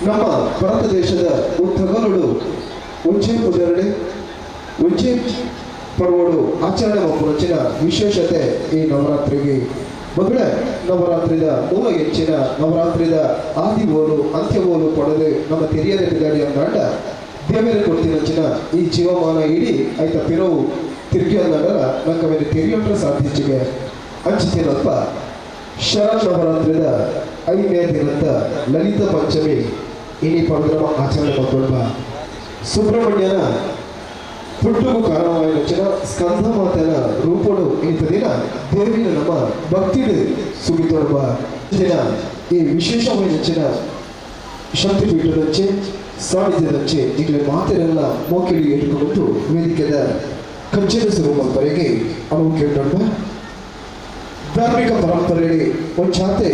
ನಮ್ಮ ಭಾರತ ದೇಶದ ಉದ್ದಗಲುಡು ಒಂಜೇ ಪುದರುಡೆ ಒಂಜೇ ಪರ್ವಡು ಆಚರಣೆ ಮಲ್ಪುನಂಚಿನ ವಿಶೇಷತೆ ಈ ನವರಾತ್ರಿಗೆ. ಮೊದಲೇ ನವರಾತ್ರಿದ ಮೂಲ ಹೆಚ್ಚಿನ ನವರಾತ್ರಿದ ಆದಿ ಓಲು ಅಂತ್ಯ ಓಲು ಪಡೆದು ನಮ್ಮ ತೆರಿಯದೆ ಬಿದಾಡಿ ಅಂದಾಂಡ ದೇವರ ಕೊಡ್ತಿನಂಚಿನ ಈ ಜೀವಮಾನ ಇಡೀ ಐತ ಪಿರವು ತಿರುಗಿ ಅಂದಾಂಡಲ ನಂಗೆ ಮೇಲೆ ತೆರಿಯೊಂಡ್ರೆ ಸಾಧಿಸಿಗೆ ಅಂಚಿತಿನಲ್ಪ ಶರತ್ ನವರಾತ್ರಿದ 5ನೇ ದಿನದ ಲಲಿತ ಪಂಚಮಿ ಇನಿ ಪರ್ವದ ಆಚರಣೆ ಮಲ್ತೊಂಡ ಸುಬ್ರಹ್ಮಣ್ಯನ ಪುಟ್ಟುಗು ಕಾರಣವಾಯಿನ ಸ್ಕಂದ ಮಾತನ ರೂಪಡು ಇಂಥ ದಿನ ದೇವಿನ ನಮ್ಮ ಭಕ್ತಿಡು ಸುಗಿತೊಡುವ ದಿನ ಈ ವಿಶೇಷವಾದ ಶಕ್ತಿ ಪೀಠದಂಚೆ ಸಾನ್ನಿಧ್ಯದಂಚೆ ಈಗಲೇ ಮಾತೆರೆಲ್ಲ ಮೋಕಿಡಿ ಇಟ್ಟುಕೊಂಡು ವೇದಿಕೆದ ಕಂಚಿನ ಸ್ವರೂಪವರೆಗೆ ಅನುವು ಕೇಳೋಣ. ಧಾರ್ಮಿಕ ಪರಂಪರೆಯಲ್ಲಿ ಒಂಚಾತೆ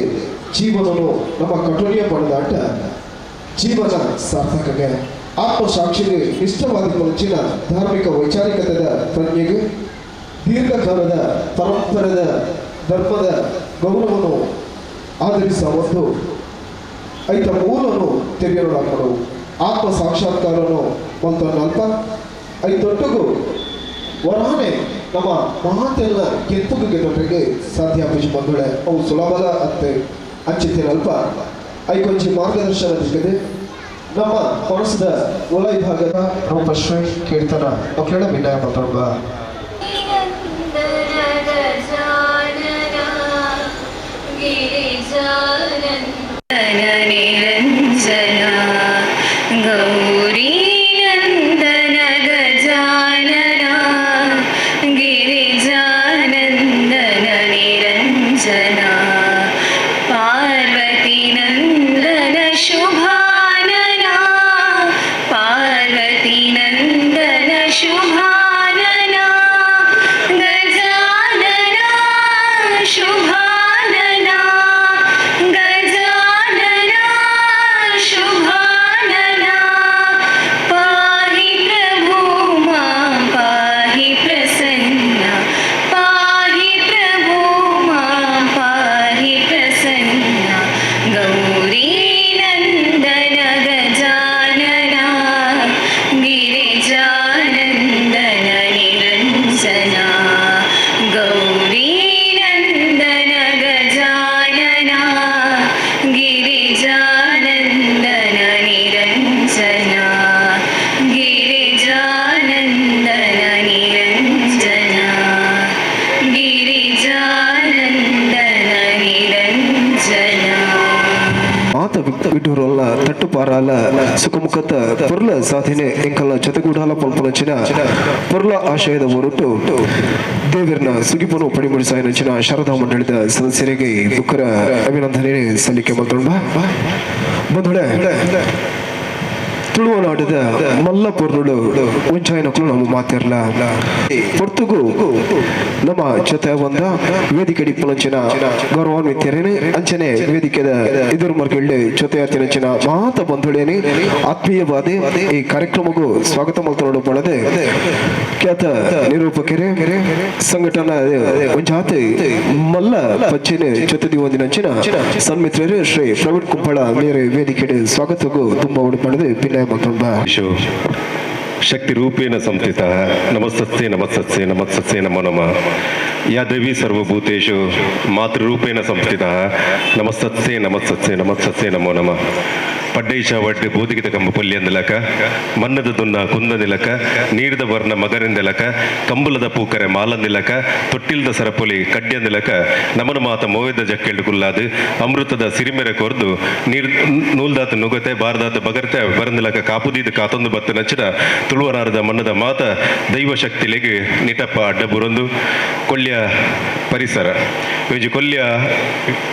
ಜೀವನನು ನಮ್ಮ ಕಠೋರಿಯ ಪಡೆದಾಟ ಜೀವನ ಸಾರ್ಥಕಕ್ಕೆ ಆತ್ಮಸಾಕ್ಷಿಗೆ ಇಷ್ಟವಾದ ಮುಂಚಿನ ಧಾರ್ಮಿಕ ವೈಚಾರಿಕತೆಯ ಪ್ರಜ್ಞೆಗೆ ದೀರ್ಘಕಾಲದ ಪರಂಪರೆದ ಧರ್ಮದ ಗೌರವವನ್ನು ಆಧರಿಸುವ ಒಂದು ಐತ ಮೂಲವನ್ನು ತೆರೆಯಲಾಗಲು ಆತ್ಮ ಸಾಕ್ಷಾತ್ಕಾರವನ್ನು ಅಲ್ಪ ಐತೊಟ್ಟಿಗೂ ವರಾನೆ ನಮ್ಮ ಮಹಾತೆಲ್ಲ ಕೆತ್ತುಗೆ ತೊಟ್ಟಿಗೆ ಸಾಧ್ಯ ಬಂದಳೆ ಅವು ಸುಲಭದ ಅತ್ತೆ ಅಂಚಿತಿನಲ್ಪ ಐಕೊಂಚಿ ಮಾರ್ಗದರ್ಶನ ಸಿಗದೆ ನಮ್ಮ ಮನಸ್ಸದ ಒಲ ವಿಭಾಗದ ರೂಪಶ್ರೀ ಕೀರ್ತನ ಮಕ್ಕಳ ವಿನಯ ಮಾತಾಡುವ. ವಿಡೂರಲ್ಲ ತಟ್ಟುಪಾರಾಲ ಸುಖಮುಖತ ಪೊರ್ಲ ಸಾಧನೆ ಎಂಕಲ್ನ ಜೊತೆಗೂಡಾಲ ಪಲ್ಪನಂಚಿನ ಪೊರ್ಲ ಆಶಯದ ಹೊರಟು ದೇವರನ್ನ ಸುಗಿಪನು ಪಡಿಮುಡಿಸಾಯಿನಂಚಿನ ಶಾರದಾ ಮಂಡಳಿದ ಸದಸ್ಯರಿಗೆ ದುಃಖರ ಅಭಿನಂದನೆ ಸಲ್ಲಿಕೆ ಮಲ್ತೊಂಡ. ಬಂಧುಳೆ ತುಳುವನಾಡದ ಮಲ್ಲ ಪೊರ್ನುಡು ಒಂಚಾಯಿನಕ್ಲು ನಮ್ಮ ಮಾತಿರ್ಲ ಪೊರ್ತುಗು ನಮ್ಮ ಜೊತೆ ಬಂದ ವೇದಿಕೆ ಡಿಪ್ಪಲಂಚಿನ ಗೌರವಾನ್ವಿತರೇನೆ ಅಂಚನೆ ವೇದಿಕೆದ ಇದುರು ಮರ್ಗಿಳ್ಳೆ ಜೊತೆ ಆತಿನಂಚಿನ ಮಾತ ಬಂಧುಳೇನೆ ಆತ್ಮೀಯವಾದ ಈ ಕಾರ್ಯಕ್ರಮಕ್ಕೂ ಸ್ವಾಗತ ಮಲ್ತನೋಡು ಬಳದೆ ಖ್ಯಾತ ನಿರೂಪಕರೇ ಸಂಘಟನಾ ಒಂಜಾತೆ ಮಲ್ಲ ಪಚ್ಚೆನೆ ಜೊತೆ ಒಂದಿನಂಚಿನ ಸನ್ಮಿತ್ರರೇ ಶ್ರೀ ಪ್ರವೀಣ್ ಕುಂಬಳ ಮೇರೆ ವೇದಿಕೆ ಸ್ವಾಗತಕ್ಕೂ ತುಂಬ ಉಡು ಪಡೆದು ಪಿನ್ನ ಶಕ್ತಿ ರೂಪೇಣ ಸಂಸ್ಥಿತ ನಮಸ್ತಸ್ಸೆ ನಮಸ್ತಸ್ಸೆ ನಮಸ್ತಸ್ಸೆ ನಮೋ ನಮಃ. ಯಾ ದೇವಿ ಸರ್ವಭೂತೇಷು ಮಾತೃರೂಪೇಣ ಸಂಸ್ಥಿತ ನಮಸ್ತಸ್ಸೆ ನಮಸ್ತಸ್ಸೆ ನಮಸ್ತಸ್ಸೆ ನಮೋ ನಮಃ. ಪಡ್ಡೈಶ ವಡ್ಡು ಬೋಧಿಗಿತ ಕಂಬ ಪೊಲ್ಯಂದಲಕ ಮನ್ನದ ದುನ್ನ ಕುಂದನಿಲಕ ನೀರಿದ ವರ್ಣ ಮಗರಿಂದಲಕ ಕಂಬುಲದ ಪೂಕರೆ ಮಾಲಂದಿಲಕ ತೊಟ್ಟಿಲ್ದ ಸರಪೊಲಿ ಕಡ್ಯಂದಿಲಕ ನಮನ ಮಾತ ಮೋವೆದ ಜಕ್ಕೆಲ್ಡು ಕುಲ್ಲಾದು ಅಮೃತದ ಸಿರಿಮೆರೆ ಕೊರ್ದು ನೀರ್ ನೂಲ್ದಾತ ನುಗತೆ ಬಾರದಾತ ಬಗರ್ತೆ ಬರಂದಿಲಕ ಕಾಪುದೀದ ಕಾತೊಂದು ಬತ್ತ ನಚ್ಚಿದ ತುಳುವನಾರದ ಮನ್ನದ ಮಾತ ದೈವ ಶಕ್ತಿಲೆಗ್ ನಿಟಪ್ಪ ಅಡ್ಡಬುರೊಂದು ಕೊಲ್ಯ ಪರಿಸರ ಇವಜಿ ಕೊಲ್ಯ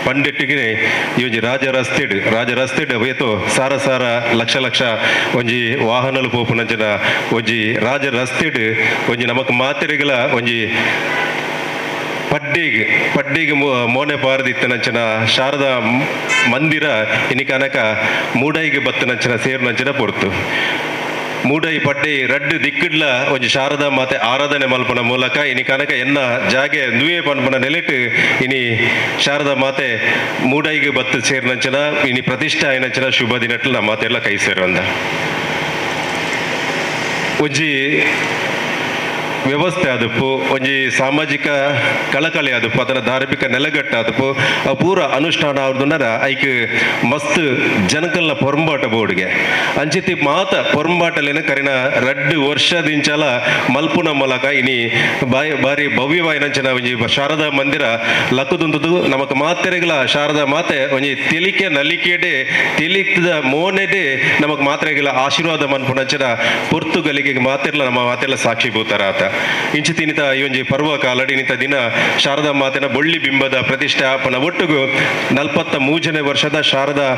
ಪಂಡೆಟ್ಟಿಗೆ ಇವಜಿ ರಾಜ ರಸ್ತೆಡ್ ರಾಜ ರಸ್ತೆಡ್ ವೇತೋ ಸಾರ ಸಾರ ಲಕ್ಷ ಲಕ್ಷ ಒಂಜಿ ವಾಹನಲು ಪೋಪುನಂಚಿನ ಒಂಜಿ ರಾಜ ರಸ್ತೆಡ್ ಒಂಜಿ ನಮಕ್ ಮಾತೆರೆಗಳ ಒಂಜಿ ಪಡ್ಡಿಗೆ ಪಡ್ಡಿಗೆ ಮೋನೆ ಪಾರದಿತ್ತನಂಚಿನ ಶಾರದಾ ಮಂದಿರ ಇನಿಕನಕ ಮೂಡೈಗೆ ಬತ್ತನಂಚಿನ ಸೇರುನಂಚಿನ ಪೊರ್ತು. ಮೂಡೈ ಪಡ್ಡೆ ರಡ್ಡು ದಿಕ್ಕಿಡ್ಲ ಒಂಜಿ ಶಾರದಾ ಮಾತೆ ಆರಾಧನೆ ಮಲ್ಪನ ಮೂಲಕ ಇನಿ ಕನಕ ಎನ್ನ ಜಾಗೆ ನುಯೆ ಪನ್ಪನ ನೆಲೆಟ್ ಇನಿ ಶಾರದಾ ಮಾತೆ ಮೂಡೈಗೆ ಬತ್ತು ಸೇರಿನಂಚನ ಇನಿ ಪ್ರತಿಷ್ಠೆ ಆಯಿನಂಚನ ಶುಭ ದಿನಟ್ಲ ನಮ್ಮ ಮಾತೆಲ್ಲ ಕೈ ಸೇರುವಂದ ಒಂಜಿ ವ್ಯವಸ್ಥೆ ಆದಪ್ಪು ಒಂಜಿ ಸಾಮಾಜಿಕ ಕಳಕಳಿ ಆದಪ್ಪು ಅದರ ಧಾರ್ಮಿಕ ನೆಲೆಗಟ್ಟು ಆದಪ್ಪು ಆ ಪೂರ ಅನುಷ್ಠಾನ ಅವ್ರದನ್ನ ಐಕ್ ಮಸ್ತ್ ಜನಕಲ್ನ ಪೊರಂಬಾಟ ಬೋರ್ಡ್ಗೆ ಅಂಚಿತಿ ಮಾತ ಪೊರಂಬಾಟಲೇನ ಕರಿನ ರಡ್ಡು ವರ್ಷದಿಂಚಲ ಮಲ್ಪುನ ಮೂಲಕ ಇನಿ ಬಾಯಿ ಬಾರಿ ಭವ್ಯವಾಯಿನಂಚಿನ ಒಂಜಿ ಶಾರದಾ ಮಂದಿರ ಲಕ್ಕುದುಂತದು ನಮಕ್ ಮಾತೆರೆಗಳ ಶಾರದಾ ಮಾತೆ ಒಂಜಿ ತೆಲಿಕೆ ನಲಿಕೆಡೆ ತೆಲಿತದ ಮೋನೆಡೆ ನಮಕ್ ಮಾತ್ರೆಗಳ ಆಶೀರ್ವಾದ ಮನ್ಪುನಂಚಿನ ಪೊರ್ತುಗಲಿಗೆ ಮಾತೆರ್ಲ ನಮ್ಮ ಮಾತೆಲ್ಲ ಸಾಕ್ಷಿಭೂತರ ಆತ ಇಂಚಿತಿನಿತ ಈ ಒಂಜಿ ಪರ್ವ ಕಾಲಡಿ ಇನ್ನಿತ ದಿನ ಶಾರದಾ ಮಾತೆನ ಬೊಳ್ಳಿ ಬಿಂಬದ ಪ್ರತಿಷ್ಠಾಪನ ಒಟ್ಟುಗು 43ನೇ ವರ್ಷದ ಶಾರದಾ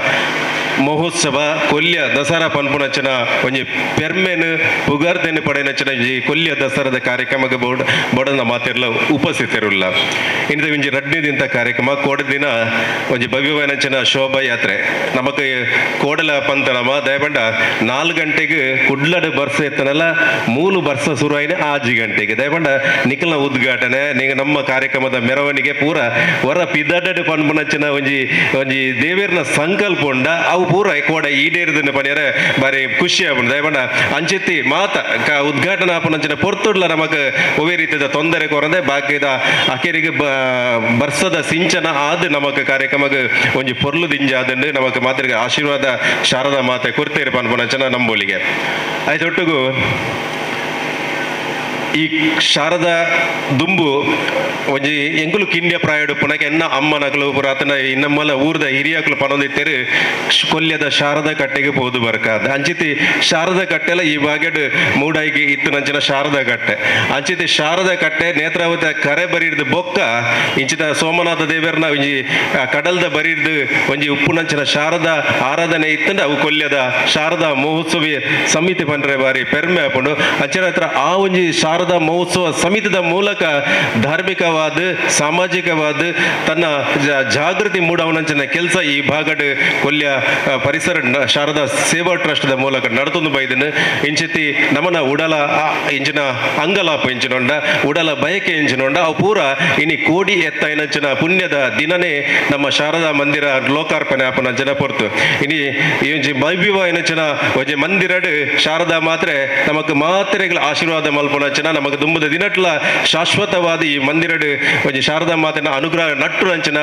ಮಹೋತ್ಸವ ಕೊಲ್ಯ ದಸರಾ ಪನ್ಪುನಂಚಿನ ಒಂಜಿ ಪೆರ್ಮೆನ್ ಪುಗಾರ್ತೆನ್ ಪಡೆನಂಚಿನ ಒಂಜಿ ಕೊಲ್ಯ ದಸರಾದ ಕಾರ್ಯಕ್ರಮಕ್ಕೆ ಬೋರ್ಡ್ ಬೋಡನ ಮಾತೆರ್ಲ ಉಪಸ್ಥಿತರುಲ್ಲ. ಇನ್ನಿತ ಒಂಜಿ ರಡ್ಡನೇ ದಿನದ ಕಾರ್ಯಕ್ರಮ ಕೋಡ ದಿನ ಒಂಜಿ ಭವ್ಯವಾಯಿನಂಚಿನ ಶೋಭಾಯಾತ್ರೆ ನಮಕ್ ಕೋಡಲ ಪಂತನಮ ದಯಬಂಡ 4 ಗಂಟೆಗೆ ಕುಡ್ಲಡ್ ಬರ್ಸ ಎತ್ತನಲ್ಲ ಮೂಲು ಬರ್ಸ ಶುರುವಾಯಿನ 5 ಗಂಟೆಗೆ ದಯಬಂಡ ನಿಖಲ್ನ ಉದ್ಘಾಟನೆ ನಿಗ ನಮ್ಮ ಕಾರ್ಯಕ್ರಮದ ಮೆರವಣಿಗೆ ಪೂರ ಹೊರ ಪಿದಡಡ್ ಪನ್ಪುನಂಚಿನ ಒಂಜಿ ಒಂಜಿ ದೇವೇರ್ನ ಸಂಕಲ್ಪ ಉಂಡ ಅವು ಪೂರ ಕೋಡ ಈಡೇರಿದನ್ನ ಪನಿಯರೆ ಬಾರಿ ಖುಷಿ ಆಪುಂಡು. ದಯಬಂಡ ಅಂಚಿತ್ತಿ ಮಾತ ಉದ್ಘಾಟನೆ ಆಪುನಂಚಿನ ಪೊರ್ತುಡ್ಲ ನಮಕ್ ಒವ್ವೇ ರೀತಿಯ ತೊಂದರೆ ಕೊರಂದೆ ಬಾಕಿದ ಅಕೇರಿಗೆ ಬರ್ಸದ ಸಿಂಚನ ಆದ್ ನಮಕ್ ಕಾರ್ಯಕ್ರಮಕ್ಕೆ ಒಂಜಿ ಪೊರ್ಲು ದಿಂಜ ಆದಂಡು ನಮಕ್ ಮಾತ್ರಿಗೆ ಆಶೀರ್ವಾದ ಶಾರದಾ ಮಾತೆ ಕೊರ್ತೇರಿ ಪನ್ಪುನಂಚಿನ ನಂಬೋಲಿಗೆ ಆಯ್ತೊಟ್ಟಿಗೂ ಈ ಶಾರದಾ ದುಂಬು ಒಂಜಿ ಎಂಕುಲು ಕಿಂಡ್ಯ ಪ್ರಾಯಡು ಪುನಕ ಎನ್ನ ಅಮ್ಮನಕಲು ಪುರಾತನ ಇನ್ನಮ್ಮಲ ಊರ್ದ ಹಿರಿಯಕಲು ಪನೊಂದಿತ್ತೇರು ಕೊಲ್ಯದ ಶಾರದಾ ಕಟ್ಟೆಗೆ ಪೋದು ಬರ್ಕಾದ ಅಂಚಿತಿ ಶಾರದಾ ಕಟ್ಟೆಲ್ಲ ಈ ಭಾಗಡ್ ಮೂಡಾಯಿಗೆ ಇತ್ತು ನಂಚಿನ ಶಾರದಾ ಕಟ್ಟೆ ಅಂಚಿತಿ ಶಾರದಾ ಕಟ್ಟೆ ನೇತ್ರಾವತಿ ಕರೆ ಬರಿರ್ದು ಬೊಕ್ಕ ಇಂಚಿತ ಸೋಮನಾಥ ದೇವರನ ಒಂಜಿ ಕಡಲ್ದ ಬರಿರ್ದು ಒಂಜಿ ಉಪ್ಪು ನಂಚಿನ ಶಾರದಾ ಆರಾಧನೆ ಇತ್ತಂಡ ಅವು ಕೊಲ್ಯದ ಶಾರದಾ ಮಹೋತ್ಸವ ಸಮಿತಿ ಪಂಡ್ರೆ ಬಾರಿ ಪೆರ್ಮೆ ಆಪುಂಡು. ಅಂಚಿನ ಹತ್ರ ಆ ಒಂಜಿ ಶಾರದಾ ಮಹೋತ್ಸವ ಸಮಿತಿದ ಮೂಲಕ ಧಾರ್ಮಿಕವಾದ ಸಾಮಾಜಿಕವಾದ ತನ್ನ ಜಾಗೃತಿ ಮೂಡವನಂಚಿನ ಕೆಲಸ ಈ ಭಾಗಡ್ ಕೊಲ್ಯ ಪರಿಸರ ಶಾರದಾ ಸೇವಾ ಟ್ರಸ್ಟ್ದ ಮೂಲಕ ನಡತೊಂದು ಬೈದನು. ಇಂಚಿತಿ ನಮನ ಉಡಲ ಇಂಚಿನ ಅಂಗಲಾಪ ಇಂಚಿನೊಂಡ ಉಡಲ ಬಯಕೆ ಇಂಚಿನೊಂಡ ಅವು ಪೂರ ಇನಿ ಕೋಡಿ ಎತ್ತ ಇಂಚಿನ ಪುಣ್ಯದ ದಿನನೇ ನಮ್ಮ ಶಾರದಾ ಮಂದಿರ ಲೋಕಾರ್ಪಣೆ ಆಪನ ಜನ ಪೊರ್ತು ಇನಿ ಈ ಒಂಜಿ ಭವ್ಯವ ಏನಂಚಿನ ಒಂಜಿ ಮಂದಿರಡ್ ಶಾರದಾ ಮಾತ್ರೆ ನಮಕ್ ಮಾತ್ರೆಗಳ ಆಶೀರ್ವಾದ ಮಲ್ಪುನಂಚಿನ ನಮಕ್ ದುಂಬುದ ದಿನಟ್ಲ ಶಾಶ್ವತವಾದ ಈ ಮಂದಿರಡ್ ಒಂಜಿ ಶಾರದಾ ಮಾತೆನ ಅನುಗ್ರಹ ನಟ್ಟು ಅಂಚಿನ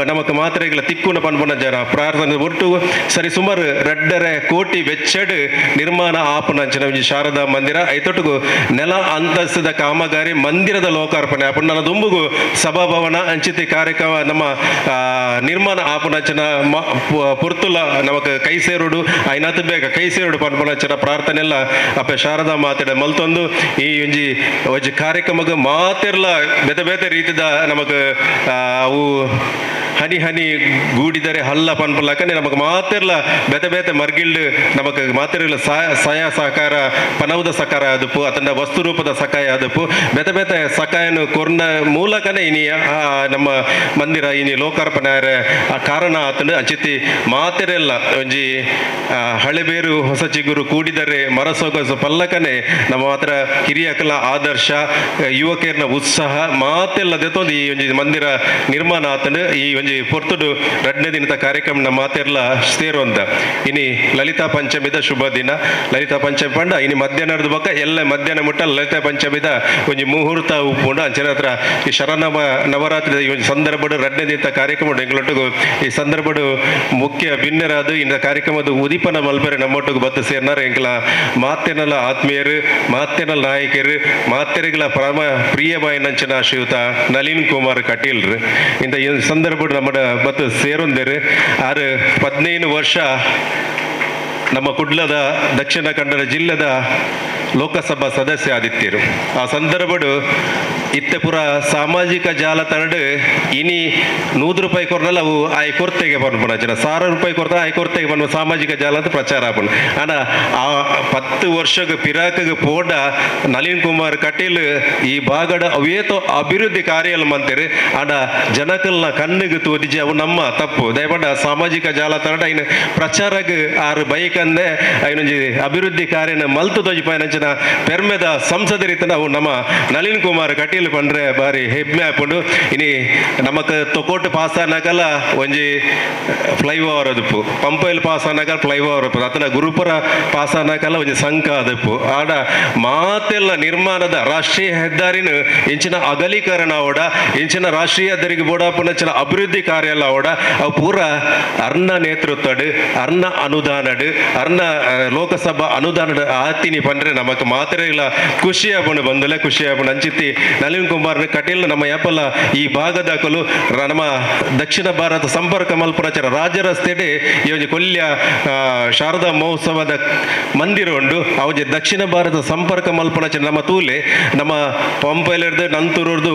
ನಮಕ್ ಮಾತ್ರೆಗಳ ತಿಕ್ಕುನ ಪನ್ಪುನ ಜನ ಪ್ರಾರ್ಥನೆ ಒಟ್ಟು ಸರಿ ಸುಮಾರು 2.5 ಕೋಟಿ ವೆಚ್ಚಡ್ ನಿರ್ಮಾಣ ಆಪುನಂಚಿನ ಒಂಜಿ ಶಾರದಾ ಮಂದಿರ ಐತೊಟ್ಟುಗು ನೆಲ ಅಂತಸ್ತದ ಕಾಮಗಾರಿ ಮಂದಿರದ ಲೋಕಾರ್ಪಣೆ ಆಪುನ ನನ್ನ ದುಂಬುಗು ಸಭಾಭವನ ಅಂಚಿತಿ ಕಾರ್ಯಕ್ರಮ ನಮ್ಮ ನಿರ್ಮಾಣ ಆಪುನಂಚಿನ ಪೊರ್ತುಲ ನಮಕ್ ಕೈ ಸೇರುಡು ಐನಾತ್ ಬೇಗ ಕೈ ಸೇರುಡು ಪನ್ಪುನಂಚಿನ ಪ್ರಾರ್ಥನೆ ಎಲ್ಲ ಅಪ್ಪೆ ಶಾರದಾ ಮಾತೆಡ ಮಲ್ತೊಂದು ಈ ಒಂಜಿ ಒಂಜಿ ಕಾರ್ಯಕ್ರಮಕ್ಕೆ ಮಾತೆರ್ಲ ಬೇತೆ ಬೇತೆ ರೀತಿದ ನಮಕ್ ಅವು ಹನಿ ಹನಿ ಗೂಡಿದರೆ ಹಲ್ಲ ಪನ್ಪುಲಕನೆ ನಮಕ್ ಮಾತೆರ್ಲ ಬೇತೆ ಬೇತೆ ಮರ್ಗಿಲ್ಡ್ ನಮಕ್ ಮಾತೆರ್ಲ ಸಹಾಯ ಸಹಕಾರ ಪನವುದ ಸಕಾರ ಆದಪ್ಪು ಅತಂಡ ವಸ್ತು ರೂಪದ ಸಕಾಯ ಆದಪ್ಪು ಬೇತೆ ಬೇತೆ ಸಕಾಯನು ಕೊರ್ನ ಮೂಲಕನೇ ಇನಿ ನಮ್ಮ ಮಂದಿರ ಇನಿ ಲೋಕಾರ್ಪಣೆ ಆ ಕಾರಣ ಆತಂಡು ಅಂಚಿತಿ ಮಾತೆರೆಲ್ಲ ಒಂಜಿ ಹಳೆಬೇರು ಹೊಸ ಚಿಗುರು ಕೂಡಿದರೆ ಮರಸೊಗಸು ಪಲ್ಲಕನೆ ನಮ್ಮ ಮಾತ್ರ ಹಿರಿಯಕಲ ಆದರ್ಶ ಯುವಕರ್ನ ಉತ್ಸಾಹ ಮಾತೆಲ್ಲ ದೆತ್ತೊಂದು ಈ ಒಂಜಿ ಮಂದಿರ ನಿರ್ಮಾಣ ಆತಂಡು ಈ ಒಂಜಿ ಪೊರ್ತುಡು ರಡ್ಡನೇ ದಿನದ ಕಾರ್ಯಕ್ರಮ ನಮ್ಮ ಮಾತೆರ್ಲ ಸೇರುವಂತ ಇನಿ ಲಲಿತಾ ಪಂಚಮಿದ ಶುಭ ದಿನ. ಲಲಿತಾ ಪಂಚಮಿ ಪಂಡ ಇನಿ ಮಧ್ಯಾಹ್ನದ ಬೊಕ್ಕ ಎಲ್ಲ ಮಧ್ಯಾಹ್ನ ಮುಟ್ಟ ಲಲಿತಾ ಪಂಚಮಿದ ಒಂಜಿ ಮುಹೂರ್ತ ಉಪ್ಪುಂಡು. ಅಂಚಿನ ಹತ್ರ ಈ ಶರನವ ನವರಾತ್ರಿದ ಈ ಒಂಜಿ ಸಂದರ್ಭಡು ರಡ್ಡನೇ ದಿನದ ಕಾರ್ಯಕ್ರಮ ಎಂಗ್ಲೊಟ್ಟಿಗೂ ಈ ಸಂದರ್ಭಡು ಮುಖ್ಯ ಬಿನ್ನರಾದ ಇನ್ನ ಕಾರ್ಯಕ್ರಮದ ಉದೀಪನ ಮಲ್ಪರೆ ನಮ್ಮೊಟ್ಟಿಗೆ ಬತ್ತು ಸೇರ್ನಾರ ಎಂಕಲ ಮಾತೆನಲ ಆತ್ಮೀಯರು ಮಾತೆನಲ ನಾಯಕರು ಮಾತೆರೆಗಳ ಪರಮ ಪ್ರಿಯವಾಯಿನಂಚಿನ ಶ್ರೀಯುತ ನಳಿನ್ ಕುಮಾರ್ ಕಟೀಲ್ರು ಇಂಥ ಈ ಸಂದರ್ಭ ನಮ್ಮ ಬತ್ತು ಸೇರೊಂದೇರು. ಆರು 15 ವರ್ಷ ನಮ್ಮ ಕುಡ್ಲದ ದಕ್ಷಿಣ ಕನ್ನಡ ಜಿಲ್ಲೆದ ಲೋಕಸಭಾ ಸದಸ್ಯ ಆದಿತ್ಯರು. ಆ ಸಂದರ್ಭಡು ಇತ್ತೆ ಪೂರ ಸಾಮಾಜಿಕ ಜಾಲತಾಣ ಇನಿ 100 ರೂಪಾಯಿ ಕೊರ್ನಲ್ಲ ಅವು ಆಯ್ ಕೊರ್ತೆಗೆ ಪನ್ಪುನ ಜನ 1000 ರೂಪಾಯಿ ಕೊರ್ತ ಆಯ್ ಕೊರ್ತೆಗೆ ಪನ್ಪ ಸಾಮಾಜಿಕ ಜಾಲ ಅಂತ ಪ್ರಚಾರ ಆಪುಂಡು. ಆಂಡ ಆ 10 ವರ್ಷಗ್ ಪಿರಾಕ್ಗ್ ಪೋಂಡ ನಳಿನ್ ಕುಮಾರ್ ಕಟೀಲ್ ಈ ಭಾಗದ ಅವೇತೋ ಅಭಿವೃದ್ಧಿ ಕಾರ್ಯಲ್ ಮಂತೆರ್. ಆಂಡ ಜನಕಲ್ನ ಕಣ್ಣಿಗೆ ತೋದಿಜಿ ಅವು ನಮ್ಮ ತಪ್ಪು. ದಯಪಂಡ ಸಾಮಾಜಿಕ ಜಾಲತಾಣ ಐನ್ ಪ್ರಚಾರಗ್ ಆರು ಬೈಕಂದೆ ಐನೊಂಜಿ ಅಭಿವೃದ್ಧಿ ಕಾರ್ಯನ ಮಲ್ತು ತೋಜಿಪಾಯಿನಂಚಿನ ಪೆರ್ಮೆದ ಸಂಸದರಿತನ ಅವು ನಮ್ಮ ನಳಿನ್ ಕುಮಾರ್ ಕಟೀಲ್ ಪಂಡ್ರೆ ಬಾರಿ ಹೆಮ್ಮೆ ಆಪುಂಡು. ಇನಿ ನಮಕ್ ತೊಕೋಟು ಪಾಸ್ ಆನಗಲ ಒಂಜಿ ಫ್ಲೈಓವರ್ ಅದುಪ್ಪು, ಪಂಪೈಲ್ ಪಾಸ್ ಆನಗಲ ಫ್ಲೈಓವರ್ ಅಪ್ಪು, ಅತನ ಗುರುಪುರ ಪಾಸ್ ಆನಗಲ ಒಂಜಿ ಸಂಕ ಅದಪ್ಪು. ಆಡ ಮಾತೆಲ್ಲ ನಿರ್ಮಾಣದ ರಾಷ್ಟ್ರೀಯ ಹೆದ್ದಾರಿನ ಇಂಚಿನ ಅಗಲೀಕರಣ ಅವಡ ಇಂಚಿನ ರಾಷ್ಟ್ರೀಯ ಹೆದ್ದಾರಿಗೆ ಬೋಡಾಪುನಂಚಿನ ಅಭಿವೃದ್ಧಿ ಕಾರ್ಯ ಎಲ್ಲ ಅವಡ ಅವು ಪೂರ ಅರ್ಣ ನೇತೃತ್ವಡ್ ಅರ್ಣ ಅನುದಾನಡ್ ಅರ್ಣ ಲೋಕಸಭಾ ಅನುದಾನಡ್ ಆತಿನಿ ಪಂಡ್ರೆ ನಮಕ್ ಮಾತ್ರ ಇಲ್ಲ ಖುಷಿ ಆಪುಂಡು ಬಂದುಲೆ ಖುಷಿ ಆಪುಂಡು. ಅಂಚಿತ್ತಿ ನಳಿನ್ ಕುಮಾರ್ ಕಟೀಲ್ ನಮ್ಮ ಯಾಪಲ ಈ ಭಾಗದಕಲು ನಮ್ಮ ದಕ್ಷಿಣ ಭಾರತ ಸಂಪರ್ಕ ಮಲ್ಪುನಚರ ರಾಜ ರಸ್ತೆಡೆ ಈ ಒಂಜಿ ಕೊಲ್ಯ ಶಾರದಾ ಮಹೋತ್ಸವದ ಮಂದಿರ ಉಂಡು. ಅವಜಿ ದಕ್ಷಿಣ ಭಾರತ ಸಂಪರ್ಕ ಮಲ್ಪುನಚರ ನಮ್ಮ ತೂಲೆ ನಮ್ಮ ಪಂಪೈಲರ್ದು ನಂತೂರ್ದು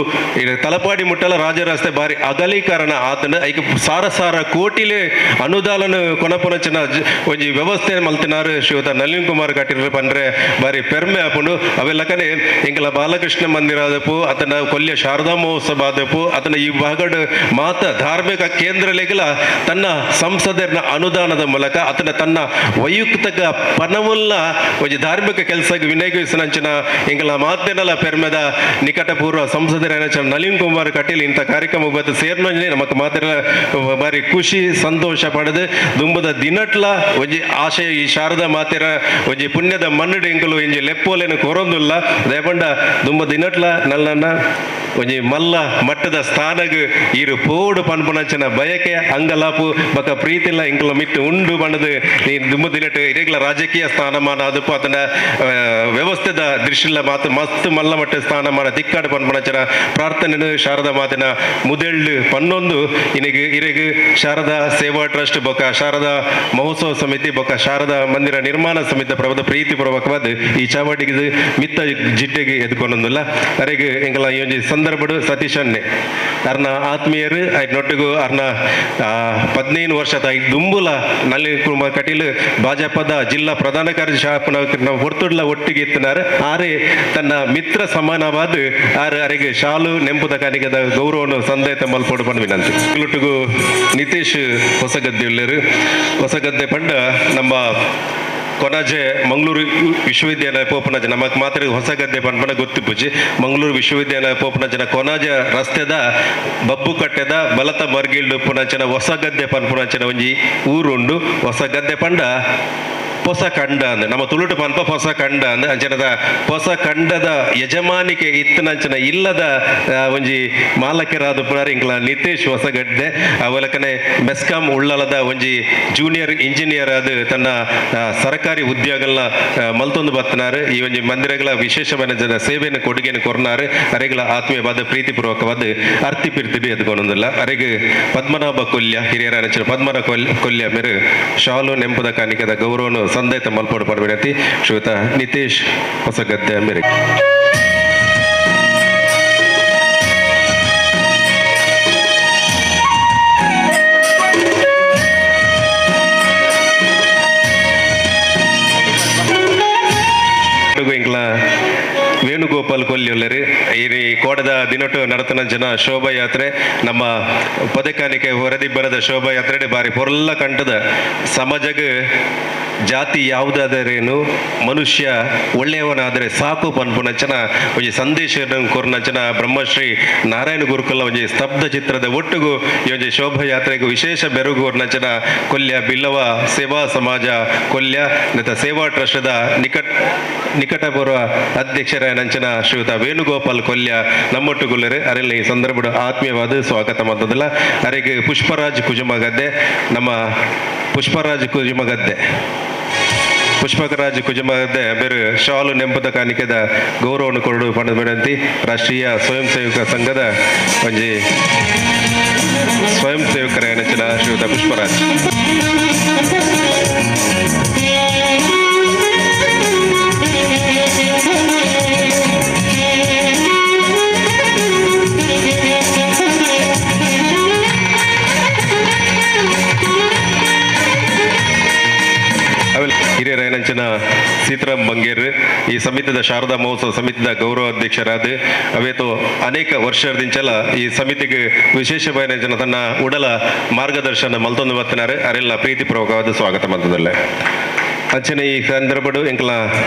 ತಲಪಾಡಿ ಮುಟ್ಟಲ ರಾಜ ರಸ್ತೆ ಬಾರಿ ಅಗಲೀಕರಣ ಆತನ ಐಕ್ ಸಾರ ಸಾರ ಕೋಟಿಲೆ ಅನುದಾನ ಕೊನಪುನಚಿನ ಒಂಜಿ ವ್ಯವಸ್ಥೆ ಮಲ್ತಿನಾರು ಶ್ರೀಯುತ ನಳಿನ್ ಕುಮಾರ್ ಕಟೀಲ್ ಪಂಡ್ರೆ ಬಾರಿ ಪೆರ್ಮೆ ಆಪುಂಡು. ಅವೆಲ್ಲಕನೆ ಎಂಕಲ ಬಾಲಕೃಷ್ಣ ಮಂದಿರ ಆದಪು ಅತನ ಕೊಲ್ಯ ಶಾರದಾ ಮಹೋತ್ಸವ ಆದಪು ಅತನ ಈ ಭಾಗಡ್ ಮಾತ ಧಾರ್ಮಿಕ ಕೇಂದ್ರಲೆಗಲ ತನ್ನ ಸಂಸದರ ಅನುದಾನದ ಮೂಲಕ ಅತನ ತನ್ನ ವೈಯಕ್ತಿಕ ಪಣವುಲ್ಲ ಒಂಜಿ ಧಾರ್ಮಿಕ ಕೆಲಸಕ್ಕೆ ವಿನಯಿಸಿನಂಚಿನ ಎಂಕಲ ಮಾತೇನಲ ಪೆರ್ಮೆದ ನಿಕಟಪೂರ್ವ ಸಂಸದರ ನಳಿನ್ ಕುಮಾರ್ ಕಟೀಲ್ ಇಂಥ ಕಾರ್ಯಕ್ರಮ ಬತ್ತು ಸೇರ್ನೊಂಜಿ ನಮಕ್ ಮಾತ್ರ ಬಾರಿ ಖುಷಿ ಸಂತೋಷ ಪಡೆದು ದುಂಬದ ದಿನಟ್ಲ ಒಂಜಿ ಆಶಯ ಈ ಶಾರದಾ ಮಾತೆರ ಒಂಜಿ ಪುಣ್ಯದ ಮಣ್ಣು ಎಂಕಲು ಇಂಜಿ ಲೆಪ್ಪೋಲೇನು ಕೊರೊಂದುಲ್ಲ. ದಯಪಂಡ ದುಂಬ ದಿನಟ್ಲ ನಲ್ಲನ್ನ ಒಂಜಿ ಮಲ್ಲ ಮಟ್ಟದ ಸ್ಥಾನಗ್ ಇರು ಪೋಡು ಪನ್ಪುನಂಚಿನ ಬಯಕೆ ಅಂಗಲಾಪು ಬಕ ಪ್ರೀತಿಲ್ಲ ಎಂಕಲ ಮಿತ್ತು ಉಂಡು ಬಣ್ಣದು ಈ ದುಂಬ ದಿನಟ್ ಇರೆಗ್ಲ ರಾಜಕೀಯ ಸ್ಥಾನಮಾನ ಅದಪ್ಪು ಅತನ ವ್ಯವಸ್ಥೆದ ದೃಷ್ಟಿಲ ಮಾತು ಮಸ್ತ್ ಮಲ್ಲ ಮಟ್ಟ ಸ್ಥಾನಮಾನ ತಿಕ್ಕಾಡು ಪನ್ಪುನಂಚಿನ ಪ್ರಾರ್ಥನೆ ಶಾರದಾ ಮಾತಿನ ಮುದೆಳ್ಳು ಪನ್ನೊಂದು ಇನಿಗ್ ಇರೆಗ್ ಶಾರದಾ ಸೇವಾ ಟ್ರಸ್ಟ್ ಬೊಕ ಶಾರದಾ ಮಹೋತ್ಸವ ಸಮಿತಿ ಬೊಕ ಶಾರದಾ ಮಂದಿರ ನಿರ್ಮಾಣ ಸಮಿತಿ ಪ್ರಭದ ಪ್ರೀತಿಪೂರ್ವಕವಾದ ಈ ಚಾವಟಿಗೆ ಮಿತ್ತ ಜಿಡ್ಡೆಗೆ ಎದ್ಕೊಂಡೊಂದುಲ್ಲ. ಅರೆಗ್ ಎಂಕಲ ಈ ಒಂಜಿ ಸಂದರ್ಭಡು ಸತೀಶ್ ಅಣ್ಣೆ ಅರ್ನ ಆತ್ಮೀಯರು ಐನೊಟ್ಟಿಗೂ ಅರ್ನ 15 ವರ್ಷದ ದುಂಬುಲ ನಳಿನ್ ಕುಮಾರ್ ಕಟೀಲ್ ಭಾಜಪದ ಜಿಲ್ಲಾ ಪ್ರಧಾನ ಕಾರ್ಯದರ್ಶಿ ನಾವು ಹೊರ್ತುಡ್ಲ ಒಟ್ಟಿಗೆ ಇತ್ತಿನಾರು. ಆರೆ ತನ್ನ ಮಿತ್ರ ಸಮಾನವಾದ ಆರು ಅರೆಗೆ ಶಾಲು ನೆಂಪುದ ಕಾಣಿಕೆದ ಗೌರವವನ್ನು ಸಂದೇತ ಮಲ್ಪೋಡು ಪಂಡ ವಿನಂತಿ. ಒಟ್ಟಿಗೂ ನಿತೇಶ್ ಹೊಸಗದ್ದೆ ಉಲ್ಲೇರು. ಹೊಸಗದ್ದೆ ಪಂಡ ನಮ್ಮ ಕೊನಾಜೆ ಮಂಗಳೂರು ವಿಶ್ವವಿದ್ಯಾಲಯ ಪೋಪನಜ ನಮಕ್ ಮಾತ್ರ ಹೊಸಗದ್ದೆ ಪನ್ಪನ ಗೊತ್ತಿಪ್ಪುಜಿ. ಮಂಗಳೂರು ವಿಶ್ವವಿದ್ಯಾಲಯ ಪೋಪನಜನ ಕೊನಾಜ ರಸ್ತೆದ ಬಬ್ಬು ಕಟ್ಟೆದ ಬಲತ ಮರ್ಗಿಲ್ಡು ಪುನಂಚನ ಹೊಸಗದ್ದೆ ಪನ್ಪುನಂಚನ ಒಂಜಿ ಊರುಂಡು. ಹೊಸಗದ್ದೆ ಪಂಡ ಹೊಸ ಕಂಡ ಅಂದ ನಮ್ಮ ತುಳುಟು ಪನ್ಪ ಹೊಸ ಕಂಡ ಅಂದ ಅಂಚನದ ಹೊಸ ಕಂಡದ ಯಜಮಾನಿಕೆ ಇತ್ತನಂಚನ ಇಲ್ಲದ ಒಂಜಿ ಮಾಲಕರಾದ ಪುನರ್ ಇಂಕ್ಲ ನಿತೇಶ್ ಹೊಸಗಡ್ಡೆ ಅವಲಕನೆ ಮೆಸ್ಕಾಂ ಉಳ್ಳಲದ ಒಂಜಿ ಜೂನಿಯರ್ ಇಂಜಿನಿಯರ್ ಅದು ತನ್ನ ಸರಕಾರಿ ಉದ್ಯೋಗಗಳ ಮಲ್ತೊಂದು ಬತ್ತನಾರು. ಈ ಒಂಜಿ ಮಂದಿರಗಳ ವಿಶೇಷವಾದ ಸೇವೆಯನ್ನು ಕೊಡುಗೆಯನ್ನು ಕೊರ್ನಾರು. ಅರೆಗಳ ಆತ್ಮೀಯವಾದ ಪ್ರೀತಿಪೂರ್ವಕವಾದ ಅರ್ತಿ ಪಿರ್ತಿಡಿ ಎದ್ಕೊಂಡೊಂದಿಲ್ಲ. ಅರೆಗೆ ಪದ್ಮನಾಭ ಕೊಲ್ಯ ಹಿರಿಯರ ಪದ್ಮನಾಭ ಕೊಲ್ಯ ಮೇರು ಶಾಲು ನೆಂಪುದ ಕಾಣಿಕೆದ ಗೌರವನು ಸಂದೇತ ಮಲ್ಪೋಡು ಪಡಬೇಡತಿ ಶ್ರೀಯುತ ನಿತೇಶ್ ಹೊಸಗದ್ದೆ ಮೇರೆಗೆ. ಇಂಕ್ಲ ವೇಣುಗೋಪಾಲ್ ಕೊಲ್ಲಿಯುಲ್ಲರು ಈ ಕೋಡದ ದಿನಟು ನಡತನ ಜನ ಶೋಭಾಯಾತ್ರೆ ನಮ್ಮ ಪದಕಾನಿಕೆ ಹೊರದಿಬ್ಬರದ ಶೋಭಾಯಾತ್ರೆ ಬಾರಿ ಪೊರ್ಲ ಕಂಠದ ಸಮಾಜಗ ಜಾತಿ ಯಾವುದಾದರೇನು ಮನುಷ್ಯ ಒಳ್ಳೆಯವನಾದರೆ ಸಾಕು ಪನ್ಪುನಂಚನ ಒಂಜಿ ಸಂದೇಶ ಕೊರ್ನಂಚನ ಬ್ರಹ್ಮಶ್ರೀ ನಾರಾಯಣ ಗುರುಕುಲ ಒಂಜಿ ಸ್ತಬ್ಧ ಚಿತ್ರದ ಒಟ್ಟುಗು ಈ ಒಂಜಿ ಶೋಭಾಯಾತ್ರೆಗೂ ವಿಶೇಷ ಬೆರಗು ನಂಚನ ಕೊಲ್ಯ ಬಿಲ್ಲವ ಸೇವಾ ಸಮಾಜ ಕೊಲ್ಯ ನತ ಸೇವಾ ಟ್ರಸ್ಟ್ದ ನಿಕಟಪೂರ್ವ ಅಧ್ಯಕ್ಷರ ನಂಚನ ಶ್ರೀಯುತ ವೇಣುಗೋಪಾಲ್ ಕೊಲ್ಯ ನಮ್ಮೊಟ್ಟುಗುಲ್ಲರು ಅರೆಲ್ಲಿ ಈ ಸಂದರ್ಭದ ಆತ್ಮೀಯವಾದ ಸ್ವಾಗತ ಮಾಡ್ತದಲ್ಲ. ಅರೆಗೆ ಪುಷ್ಪರಾಜ್ ಕುಜುಮಗದ್ದೆ ನಮ್ಮ ಪುಷ್ಪರಾಜ್ ಕುಜುಮಗದ್ದೆ ಪುಷ್ಪಕರಾಜ್ ಕುಜುಮಗದ್ದೆ ಬೇರೆ ಶಾಲು ನೆಂಪದ ಕಾಣಿಕೆದ ಗೌರವವನ್ನು ಕೊರಡು ಪಡೆದ ವಿನಂತಿ. ರಾಷ್ಟ್ರೀಯ ಸ್ವಯಂ ಸೇವಕ ಸಂಘದ ಒಂಜಿ ಸ್ವಯಂ ಸೇವಕರ ನೆಚ್ಚಿನ ಶ್ರೀಯುತ ಪುಷ್ಪರಾಜ್. ಅಂಚಿನ ಸೀತಾರಾಮ್ ಬಂಗೇರ್ ಈ ಸಮಿತಿದ ಶಾರದಾ ಮಹೋತ್ಸವ ಸಮಿತಿದ ಗೌರವ ಅಧ್ಯಕ್ಷರಾದ ಅವೇತೋ ಅನೇಕ ವರ್ಷದಿಂಚಲ ಈ ಸಮಿತಿಗೆ ವಿಶೇಷ ಜನ ತನ್ನ ಉಡಲ ಮಾರ್ಗದರ್ಶನ ಮಲ್ತೊಂದು ಬತ್ತಿನಾರು ಅರೆಲ್ಲ ಪ್ರೀತಿಪೂರ್ವಕವಾದ ಸ್ವಾಗತ ಮಂತದಲ್ಲೇ. ಅಂಚನೆ ಈ ಸಂದರ್ಭಡು ಎಂಕಲ